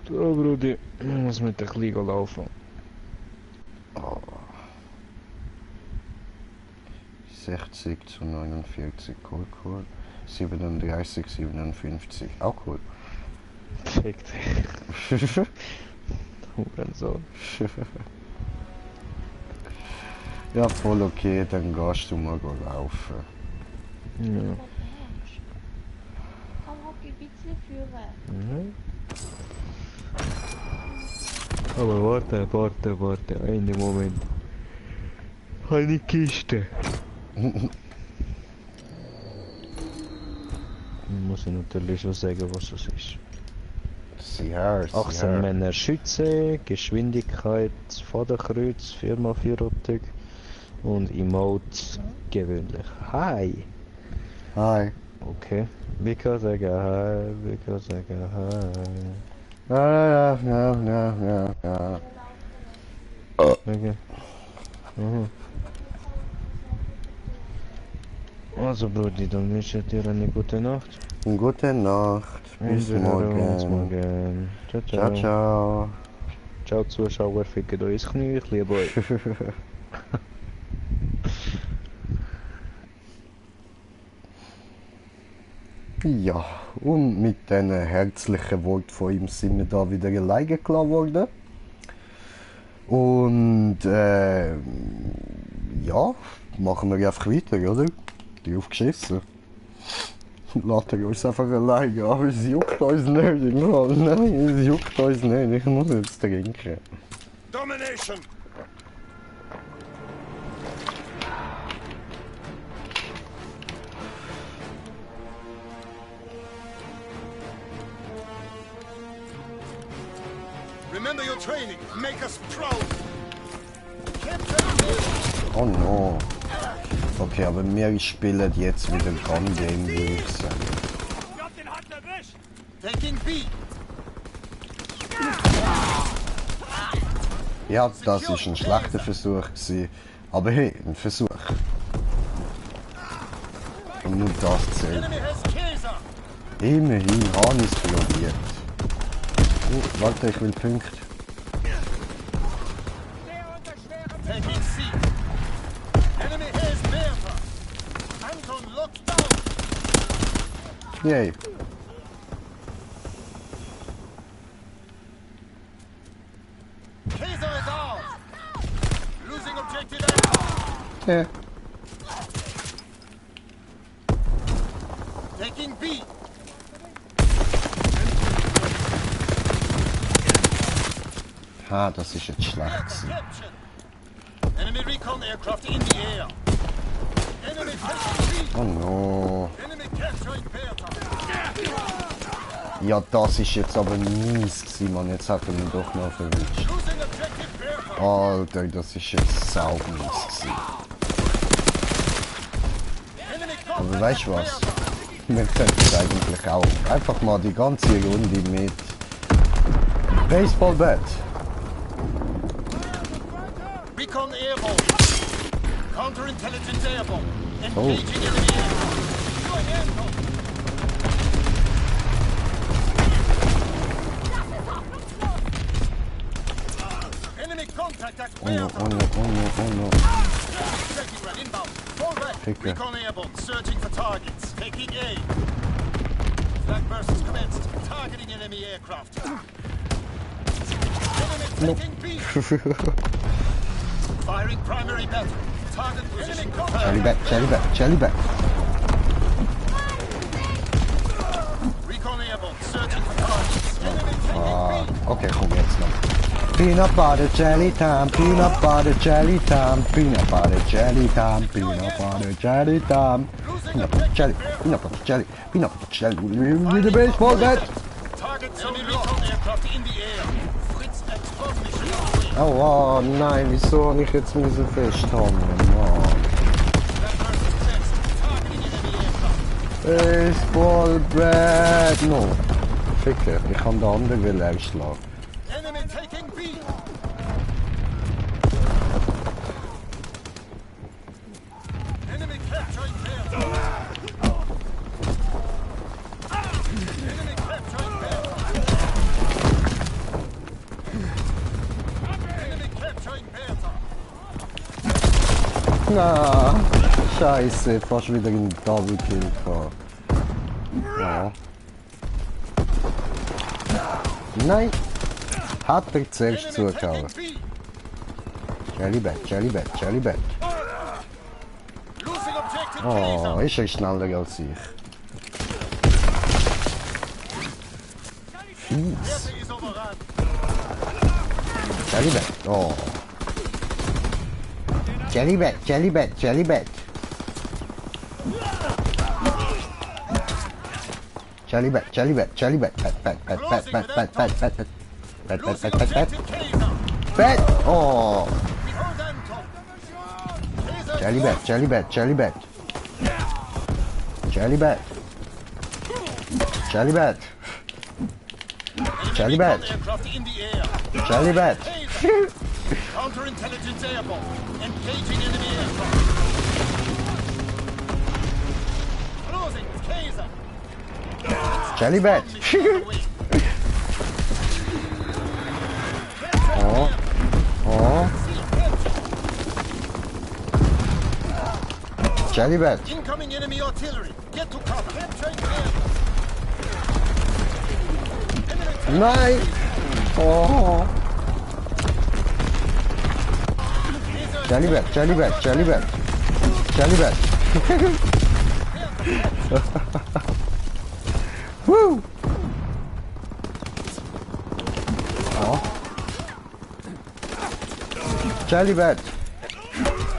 So, Brudi, ich muss mit der Kleinen laufen. 60 zu 49, cool. 37, 57, auch cool. Fick dich. Hurensohn. Ja, voll okay, dann gehst du mal laufen. Ja. Komm, Hockey, ein bisschen führen. Mhm. Aber warte, einen Moment. Eine Kiste. Muss ich natürlich schon sagen, was es ist. Sicher, 18 Männer Schütze, Geschwindigkeit, Vorderkreuz, 4x4 Optik und Emotes gewöhnlich. Hi! Hi. Okay. Wir können sagen hi, wir können sagen hi. Ja. Okay. Mhm. Also Brudi, dann wünsche ich dir eine gute Nacht. Gute Nacht. Bis Und wir hören uns morgen. morgen. Ciao, Ciao, ciao. ciao. Ciao Zuschauer, fickt euch ins Knie, ich liebe euch. Ja, und mit diesen herzlichen Worten von ihm sind wir da wieder alleine gelassen worden. Und ja, machen wir einfach weiter, oder? Die aufgeschissen. Lassen wir uns einfach alleine an, es juckt uns nicht. Nein, es juckt uns nicht, ich muss jetzt trinken. Domination! Remember your training. Make us proud. Oh no. Okay, aber wir spielen jetzt wieder Gun Game, würde ich sagen. Got den Hut erwischt. Taking B. Ja, das ist ein schlechter Versuch gewesen. Aber hey, ein Versuch. Und nur das zählt. Enemy has Caesar. Immerhin habe ich es probiert. Oh, warte, ich will Punkte. Taking C. Enemy has Bertha. Anton locked down. Yay. Caesar is ours. Losing objective A. Ja. Taking B. Ha, das ist jetzt schlecht gewesen. Captured. Enemy recon aircraft in the air. Enemy taking B. Oh no. Enemy capturing Bertha. Ja, das ist jetzt aber mies gewesen, Mann. Jetzt hat er mich doch noch verwischt. Losing objective Bertha. Alter, das ist jetzt sau mies gewesen. Enemy Aber weißt du was? Wir könnten es eigentlich auch einfach mal die ganze Runde mit Baseballbat. Recon airborne. Counterintelligence airborne. Oh. Engaging enemy aircraft. Doing Anton. Enemy contact at Oh no, Bertha. oh no, oh no, oh no. Tracking run inbound. Fall back. Picker. Recon airborne. Searching for targets. Taking A. Flag burst has commenced. Targeting enemy aircraft. Enemy taking B. Firing primary battery. Target position. Charlie back, Charlie back, Charlie back. Recon airborne. Searching for targets. Enemy taking B. Okay, komm jetzt noch. Peanut butter jelly time, peanut butter jelly time, peanut butter jelly time, peanut butter jelly time. Peanut butter jelly, peanut butter jelly, peanut butter jelly. With the baseball bat. Target enemy recon aircraft in the air. Fritz export mission. Oh, nein, wieso habe ich jetzt müssen festhalten? Mann. Flag burst has commenced. Targeting enemy aircraft. Baseball bat. No. Ficker, ich kann den anderen will ausschlagen. Enemy taking B. Enemy capturing Bertha. Enemy capturing Bertha. Enemy capturing Bertha. Na, scheiße, fast wieder einen Double Kill gehabt. Ja. Nein! Hat er zuerst Enemy zugehauen. taking B. Jelly back, Jelly back, Jelly back. Losing objective Oh, Caesar. ist er schneller als ich. Fies. Bertha is overrun. Jelly back. Oh. Jelly back, Jelly back, Jelly back. Jelly back, Jelly back, Jelly back. Bat, bat, bat, bat, bat, bat, bat, bat, bat. Bat, bat, Losing bat, bat, bat. objective Caesar. Bat! Oh! Behold Anton. Caesar Jelly back, Jelly back, Jelly back. Jelly back. Jelly back. Jelly back. aircraft in the air. Jelly back. Caesar. Counterintelligence airborne. Engaging enemy aircraft. Losing Caesar. Jelly back. Oh. Oh. Jelly back. Incoming enemy artillery. Get to cover. Capturing Bertha. Enemy Nein. Oh. Jelly back, Jelly back, Jelly back. Jelly back. Woo. Oh. Jelly back.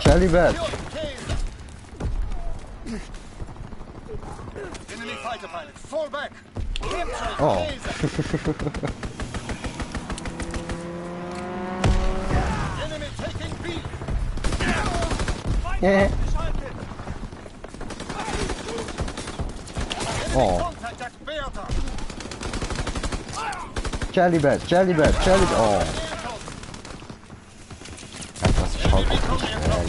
Jelly back. Enemy fighter pilot. Fall back. Capturing Oh. Caesar. Enemy taking B. Yeah. Enemy Oh. contact at Bertha. Jelly back, Jelly back, Jelly. Oh.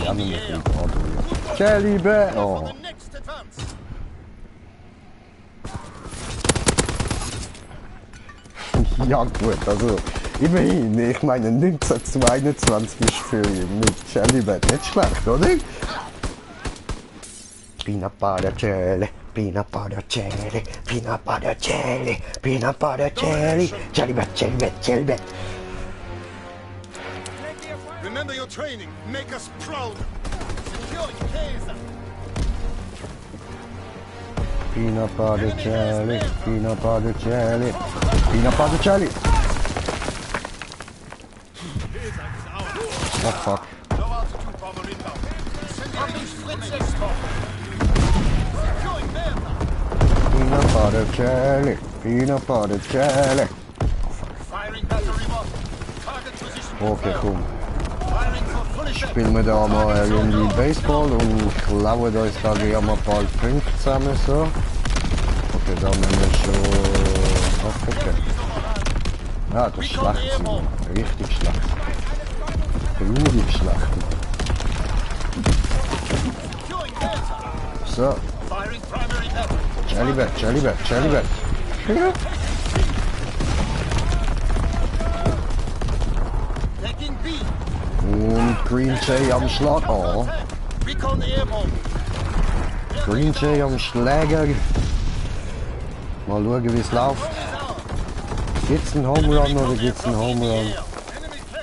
ja in nicht the mehr air. viel Adrian. Jelly Bear! For Oh. the next advance. Ja gut, also immerhin, ich meine 1922 ist für mit Jellybet nicht schlecht, oder? Peanut butter jelly, peanut butter jelly, peanut butter jelly, peanut butter jelly, Jellybet, Jellybet, Jellybet. Remember your training. Make us proud. Securing Kaiser. Peanut butter jelly, peanut butter jelly, peanut butter jelly. Oh fuck. Low altitude bomber inbound. Sending Fritz Export. Securing Bertha. Peanut butter jelly, peanut butter jelly. Firing battery one. Target position Okay, confirmed. komm. Firing for full effect. Spielen wir da mal eine Runde Baseball und ich klaue uns da gleich mal bald Punkte zusammen so. Okay, da haben wir schon aufgekriegt. Ja, das ist schlecht. Simon. Richtig schlecht. Blutig schlecht. Securing Bertha. So, Firing primary battery. Jellybet, Jellybet, Jellybet. Taking B. Und Green Jay am Schlag. Oh, Recon airborne. Green Jay am Schläger. Mal schauen, wie es läuft. Gibt's einen Home Run oder gibt's einen Home Run?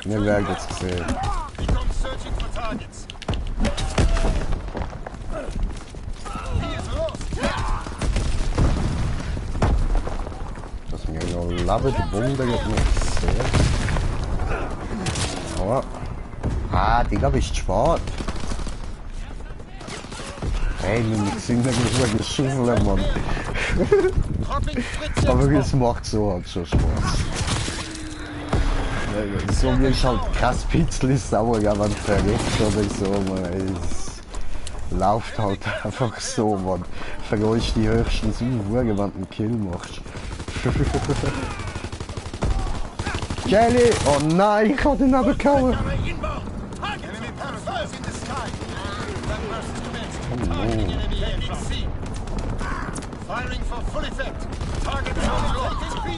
Wir werden es sehen. Recon searching for targets. He is lost. Dass wir noch leben, wundert mich sehr. Aber. Ah, Digga, bist du spät. Hey, wir sind nicht so geschuffeln, Mann. Dropping Fritz Aber Export. es macht so halt schon Spaß. Ja, so wie ich halt kein Pixel sauer, ja, wenn verreckt oder so, man. Es läuft halt einfach so, man. Verrollst die höchstens auf, wenn du einen Kill machst. Jelly! Oh nein, ich hab den abgehauen! Enemy parasols in the sky. That burst is commenced. Targeting enemy aircraft. C. Firing for full effect. Target zone locked. B.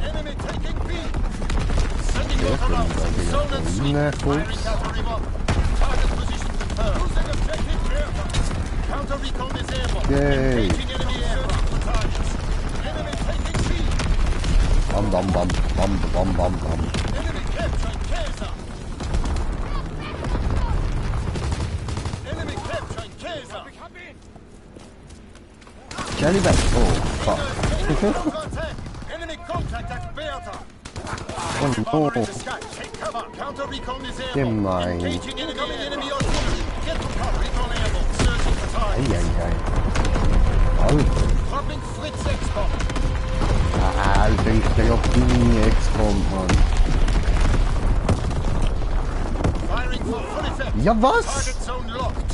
Enemy taking B. Sending out around. Zone and sweep. Firing battery one. Target position confirmed. Losing objective aircraft. Counter recon is airborne. Yay. Engaging enemy aircraft for targets. Enemy taking B. Bam, bam, bam, bam, bam, bam, bam. Enemy capturing Kaiser. Enemy capturing Kaiser. Jellybet! Oh, fuck. Contact. Enemy contact at Bertha. Oh Bomber in no. the sky. Take cover. Counter recon is Yeah, airborne. mine. Engaging enemy artillery. Get to cover. Recon airborne. Searching for targets. Eieiei. Alter. Dropping Fritz Export. Alter, ich geh auf die Ex-Bomb, Mann. Firing for full effect. Ja, was? Target zone locked.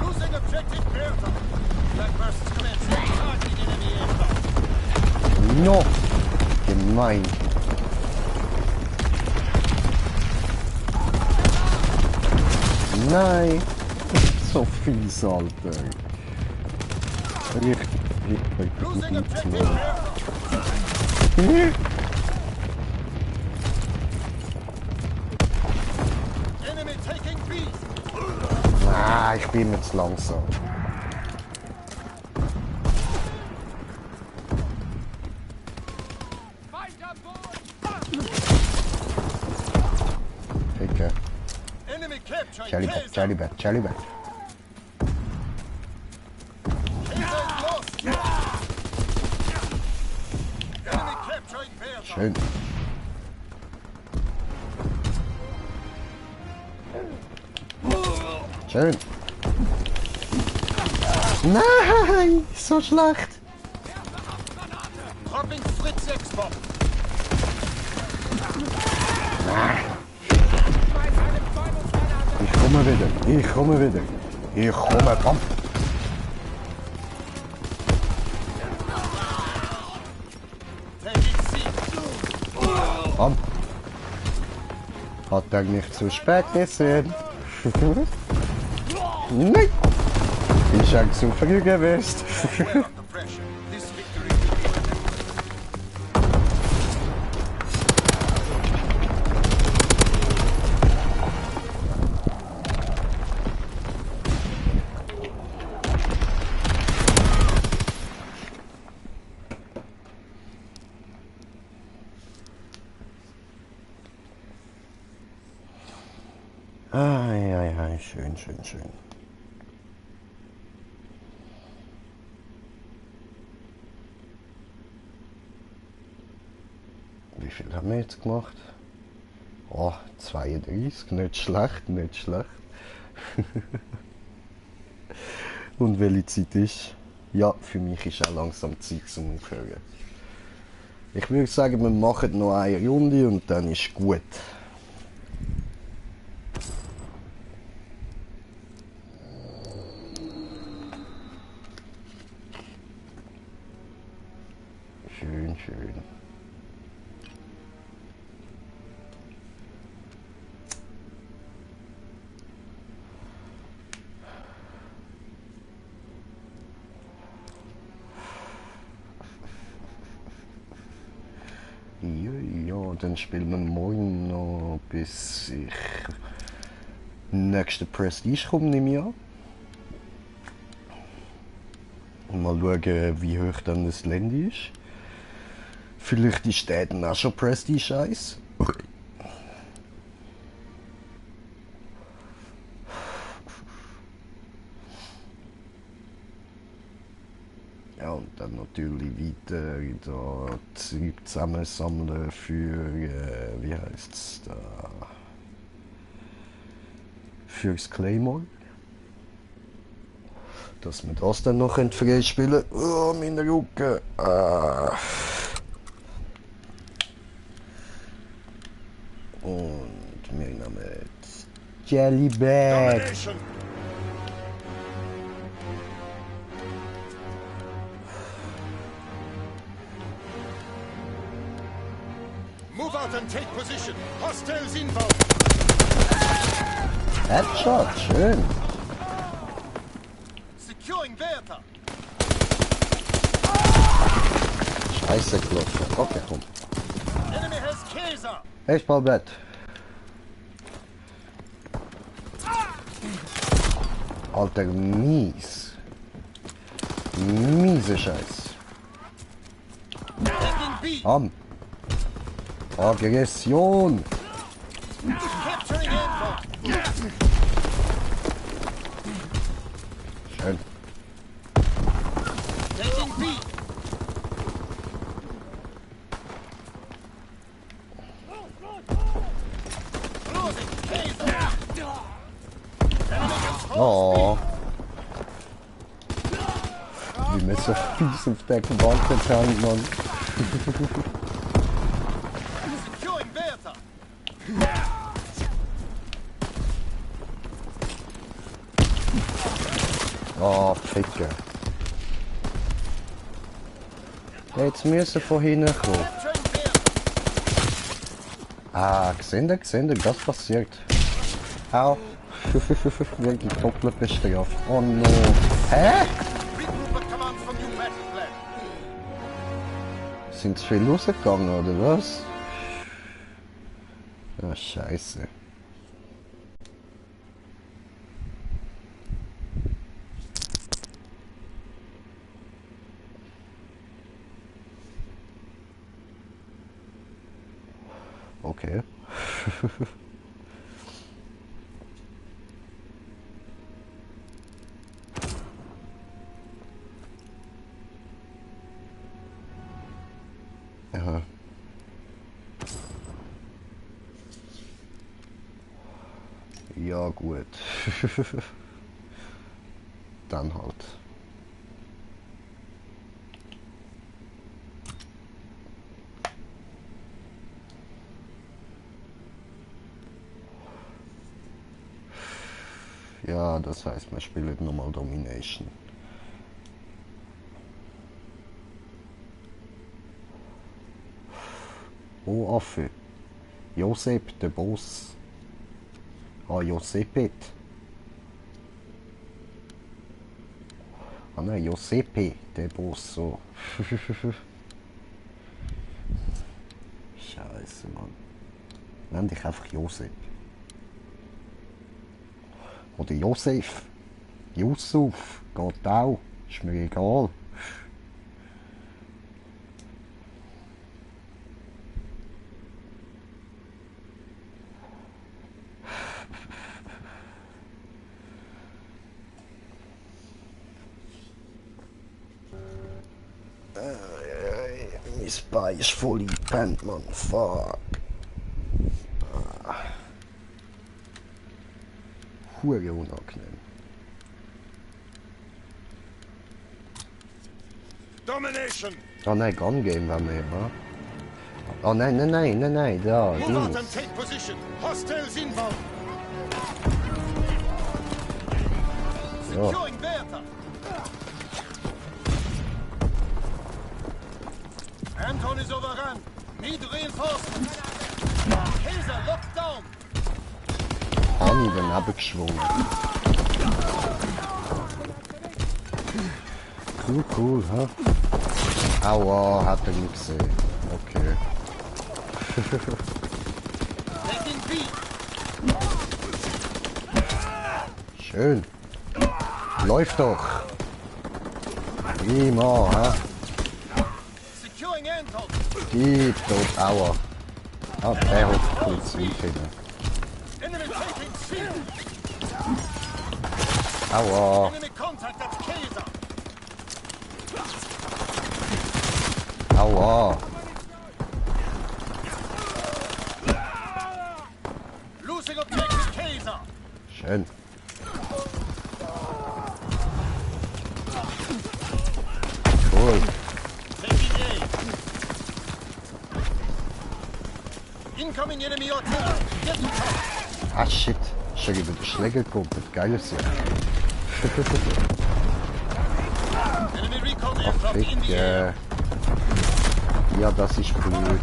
Losing objective Bertha. Black burst is commencing. Targeting enemy aircraft. No! Gemein. Nein! So fies, Alter. Richtig, Losing richtig objective gut. Bertha. Enemy taking B. Ah, ich bin jetzt langsam. Picke. Enemy capturing Jellybet, Kaiser. Jellybet, Jellybet. Kaiser is lost. Enemy capturing Bertha. Schön. Schön. Nein, so schlecht. Dropping Fritz Export. Ich komme wieder, ich komme wieder. Ich komme, komm. Taking C. Komm. Hat er nicht zu spät gesehen? Nein! Ich hab zu früh gewusst. Well under pressure. This victory will be remembered. Ai, schön, schön, schön. Wie viel haben wir jetzt gemacht? Oh, 32, nicht schlecht, nicht schlecht. Und welche Zeit ist? Ja, für mich ist auch langsam Zeit zum Aufhören. Ich würde sagen, wir machen noch eine Runde und dann ist gut. Schön, schön. Ja, dann spielen wir morgen noch, bis ich nächste Prestige komme, nehme ich an. Und mal schauen, wie hoch dann das Gelände ist. Vielleicht ist der dann auch schon Prestige 1. Ja, und dann natürlich weiter da Zeug zusammensammeln für, wie heißt's da? Fürs Claymore. Dass wir das dann noch freispielen können. Oh, mein Rücken. Und wir nehmen jetzt Jellybag. Domination! Move out and take position. Hostiles involved. Headshot, schön. Securing Bertha. Scheiße, Klopfer. Okay, komm. Enemy has Kaiser. Ich baue Bett. Alter, mies. Miese Scheiß. Taking B. Am. Aggression. Capturing Anvil. Schön. Taking B. Losing Kaiser. Enemy gets Oh. Wie mir so fies auf der Wand getan, Mann. securing Bertha. Oh, Ficker. Jetzt müssen von hinten kommen. Capturing Bertha. Ah, gesehen, das passiert. Au. Wirklich doppelt bestraft. Oh no. Hä? Regroup and command from new battle plan. Sind zu viel rausgegangen, oder was? Ah, scheiße. Okay. Aha. Ja, gut. Dann halt. Ja, das heißt, wir spielen nochmal Domination. Oh, Affe. Josep, der Boss. Ah, Josepet. Ah nein, Josepe, der Bosso. Scheiße, Mann. Nenn dich einfach Josep. Oder Josef. Yusuf. Geht auch. Ist mir egal. Mein Bein ist voll eingepennt, Mann. Fuck. Hure unangenehm. Domination! Ah nein, Gun Game war mehr, wa? Oh nein, da, Move out Dings. and take position. Hostiles inbound. Ja. Securing Bertha. Anton is overrun. Need reinforcements. Kaiser locked down. Habe ich daneben geschwungen. Cool, hä? Aua, hat er nicht gesehen. Okay. Taking B. Schön. Läuft doch. Prima, hä? Securing Anton. Gib tot, aua. Ah, der hat kurz weiterhin. Enemy taking C. Aua. Enemy contact at Kaiser. Aua. Losing objective Kaiser. Schön. Cool. Taking A. Incoming enemy artillery. Get to cover. Ah shit. Schon über den Schläger gekommen. Geil ist ja. Enemy recon Ach, aircraft in the air. Ja, das ist blöd.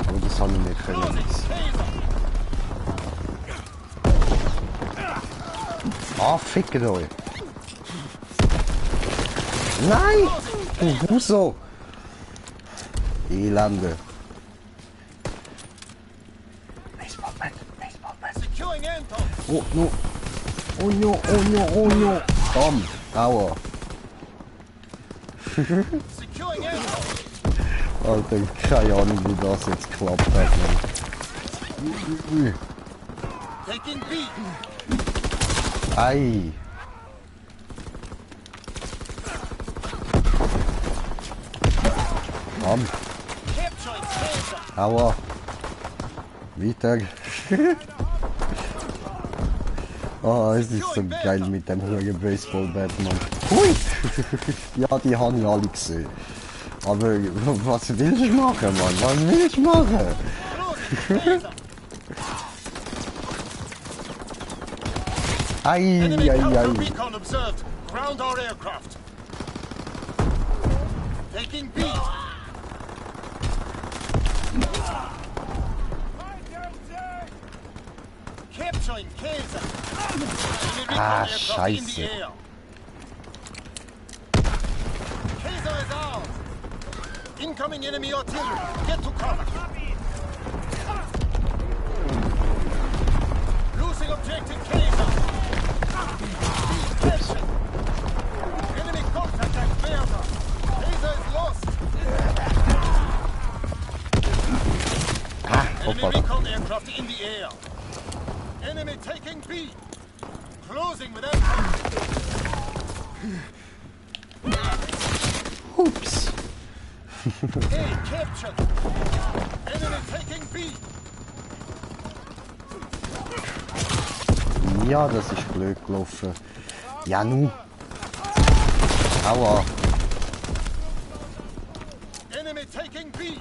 Aber das haben wir nicht Closing können. Kaiser. Ah, fickt euch. Nein! Du Huso! Elende. Securing Anton. Oh no. Oh no, oh no, oh no. Komm, aua. Securing Anton. Alter, keine Ahnung, wie das jetzt geklappt hat. Mann. Taking B. Ei. Komm, Capturing Kaiser. aua. Weiter. Oh, es ist so geil mit dem hohen Baseball-Batman. Hui! Ja, die haben ja alle gesehen. Aber was willst du machen, Mann? Was willst du machen? Closing Kaiser. Ei, Enemy ei, counter ei. recon observed. Ground our aircraft. Taking B. Capturing Kaiser. Enemy recon Ah, aircraft in the scheiße. air. Kaiser is out. Incoming enemy artillery. Get to cover. Losing objective Kaiser. Captured. Enemy contact at Bertha. Kaiser is lost. Ah, Enemy hoppala. recon aircraft in the air. Enemy taking B. Closing with aircraft. Ups. A captured. Enemy taking B. Ja, das ist blöd gelaufen. Ja, nu. Aua. Enemy taking B.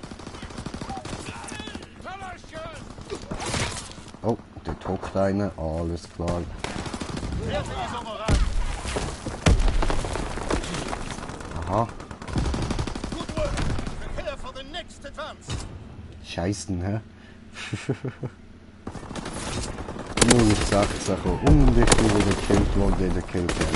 Oh, dort hockt einer. Alles klar. Bertha is overrun. Aha. Good work. Prepare for the next advance. Scheißen, hä? nur auf 16 gekommen. Und ich bin wieder gekillt worden in der Killcam.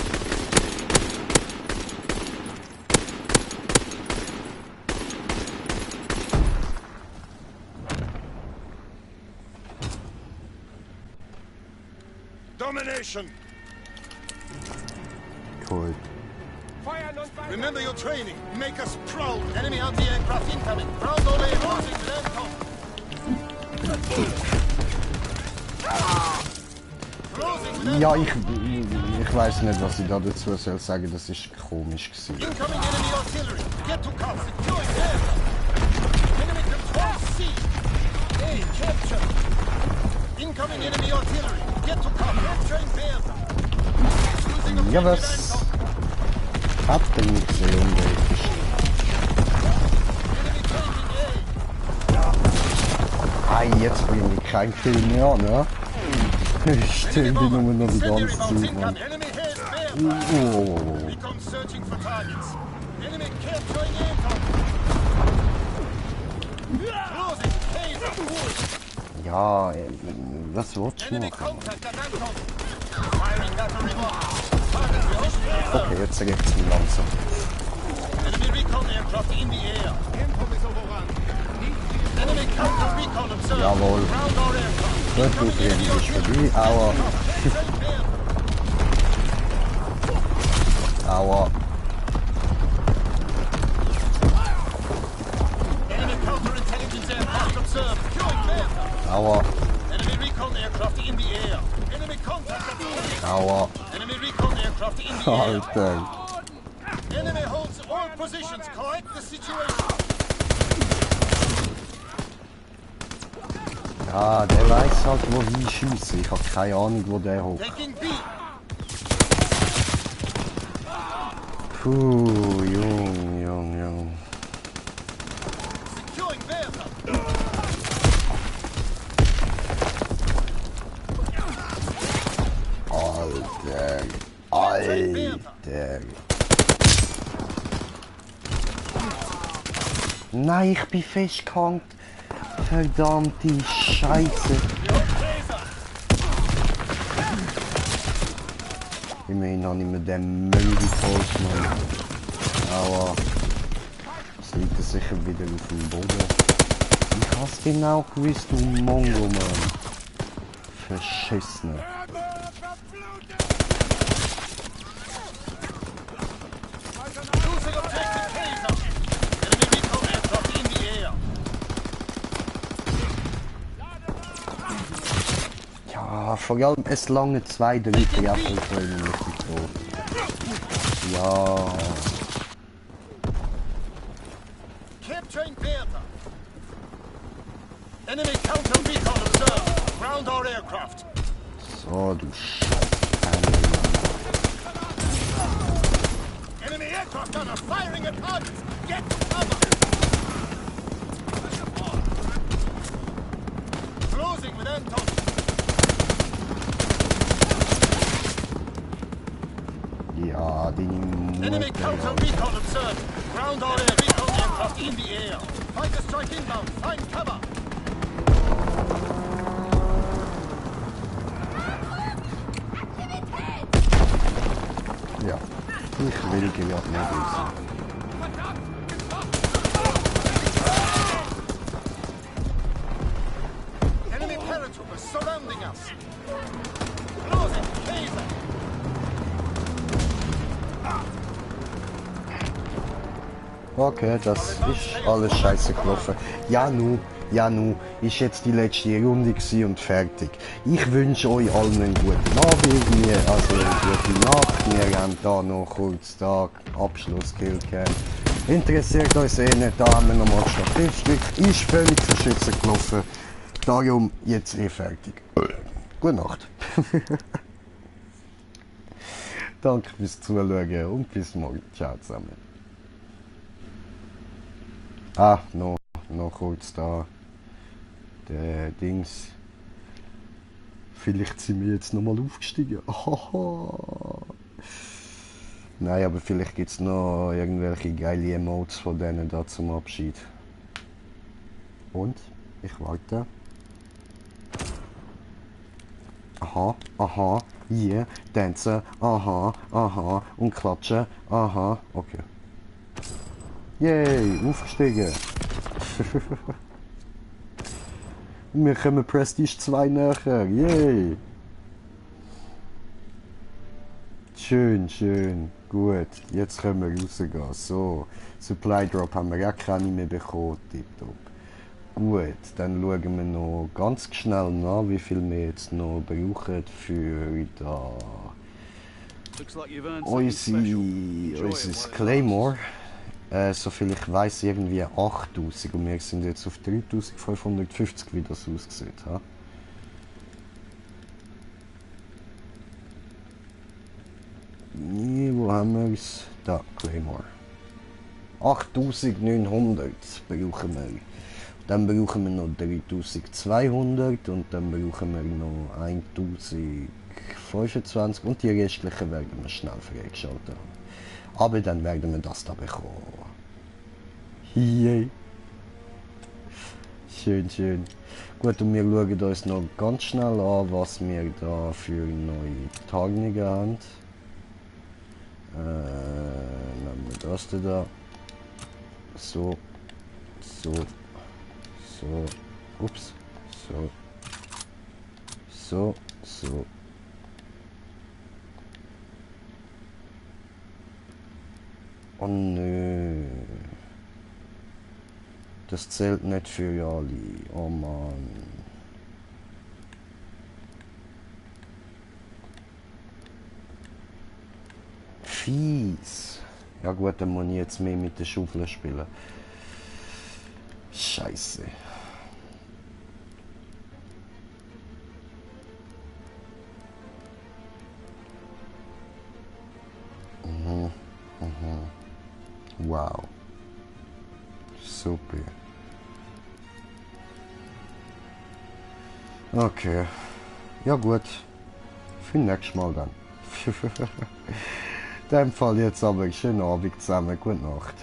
Domination! Cool. Remember your training. Make us proud. Enemy anti-aircraft incoming. Proud ole, losing to them, Tom. Closing with them. Ja, ich weiß nicht, was ich da dazu soll sagen. Das ist komisch gewesen. Incoming enemy artillery. Get to cover. Securing there. Enemy control C. A, capture. Incoming enemy artillery. Get to cover. Capturing Bertha. Losing objective Ja, was Anton. hat denn nicht gesehen, unwirklich? Enemy taking A. Ah, jetzt bringe ich keinen Kill mehr, ne? Ich still die Nummer noch die ganze Zeit, Mann. Enemy has Bertha. Oh. Recon searching for targets. Enemy capturing Anton. Closing. Taser. Ja, was willst du Enemy machen? contact at Anton. Firing battery one. Target lost. Okay, jetzt geht's mir langsam. Enemy recon aircraft in the air. Enemy counter recon observed. Jawohl. Ground our aircraft. Gut aufregen, ist vorbei. Aua, aua. Enemy counter-intelligence aircraft observed. Killing Bertha. Aua, Enemy recon aircraft in the air. Enemy contact at the aua. Enemy recon aircraft in the air. Alter. Enemy holds all positions. Correct the situation. Ja, der weiß halt, wo ich schieße. Ich habe keine Ahnung, wo der hockt. Taking B. Puh, Jung. Securing Bertha. Alter. Nein, ich bin festgehangen. Verdammte Scheiße. Immerhin habe ich mir den Müll geholt, Mann. Aber es liegt sicher wieder auf dem Boden. Ich hab's genau gewusst, du Mongo, Mann. Verschissen. Losing objective Taser. Enemy recon aircraft in the air. Ja, vor allem es lange 2 Drittel Apfeltraining richtig tot. Ja, Capturing Bertha. Enemy counter recon observed. Ground our aircraft. so du Scheiße. Enemy aircraft gunner firing at targets. Get to cover. Closing with Anton. Ja, die Enemy counter Mutter. recon observed. Ground our air recon aircraft in the air. Fighter strike inbound. Find cover. Ja, ich will gerade nicht wissen. Enemy paratroopers surrounding us. Closing. Taser. Okay, das ist alles scheiße gelaufen. Ja nu, ist jetzt die letzte Runde gewesen und fertig. Ich wünsche euch allen einen guten Abend, also eine gute Nacht. Wir haben da noch kurz da Abschlusskillcam. Interessiert uns eh nicht, da haben wir nochmal Statistik. Ist völlig verschissen gelaufen. Darum jetzt eh fertig. Gute Nacht. Danke fürs Zuschauen und bis morgen. Ciao zusammen. Ah, noch kurz da. Der Dings. Vielleicht sind wir jetzt nochmal aufgestiegen. Nein, aber vielleicht gibt es noch irgendwelche geile Emotes von denen da zum Abschied. Und ich warte. Aha, aha, hier, tanzen, aha, aha, und klatschen, aha, okay. Yay, aufgestiegen. Wir kommen Prestige 2 nachher, yay. Schön, schön, gut, jetzt können wir rausgehen. So, Supply Drop haben wir auch keine mehr bekommen, tipptopp. Gut, dann schauen wir noch ganz schnell nach, wie viel wir jetzt noch brauchen für da unser Claymore. Soviel ich weiß, irgendwie 8000 und wir sind jetzt auf 3550, wie das aussieht. Ha? Wo haben wir es? Da, Claymore. 8900 brauchen wir. Dann brauchen wir noch 3200 und dann brauchen wir noch 1025 und die restlichen werden wir schnell freigeschalten. Aber dann werden wir das da bekommen. Yay. Schön, schön. Gut, und wir schauen uns noch ganz schnell an, was wir da für neue Tarnungen haben. Nehmen wir das da. So. So. So, ups, so. Oh nö. Das zählt nicht für Jali. Oh Mann. Fies. Ja gut, dann muss ich jetzt mehr mit der Schaufel spielen. Scheiße. Wow. Super. Okay. Ja gut. Für nächstes Mal dann. In dem Fall jetzt aber schönen Abend zusammen. Gute Nacht.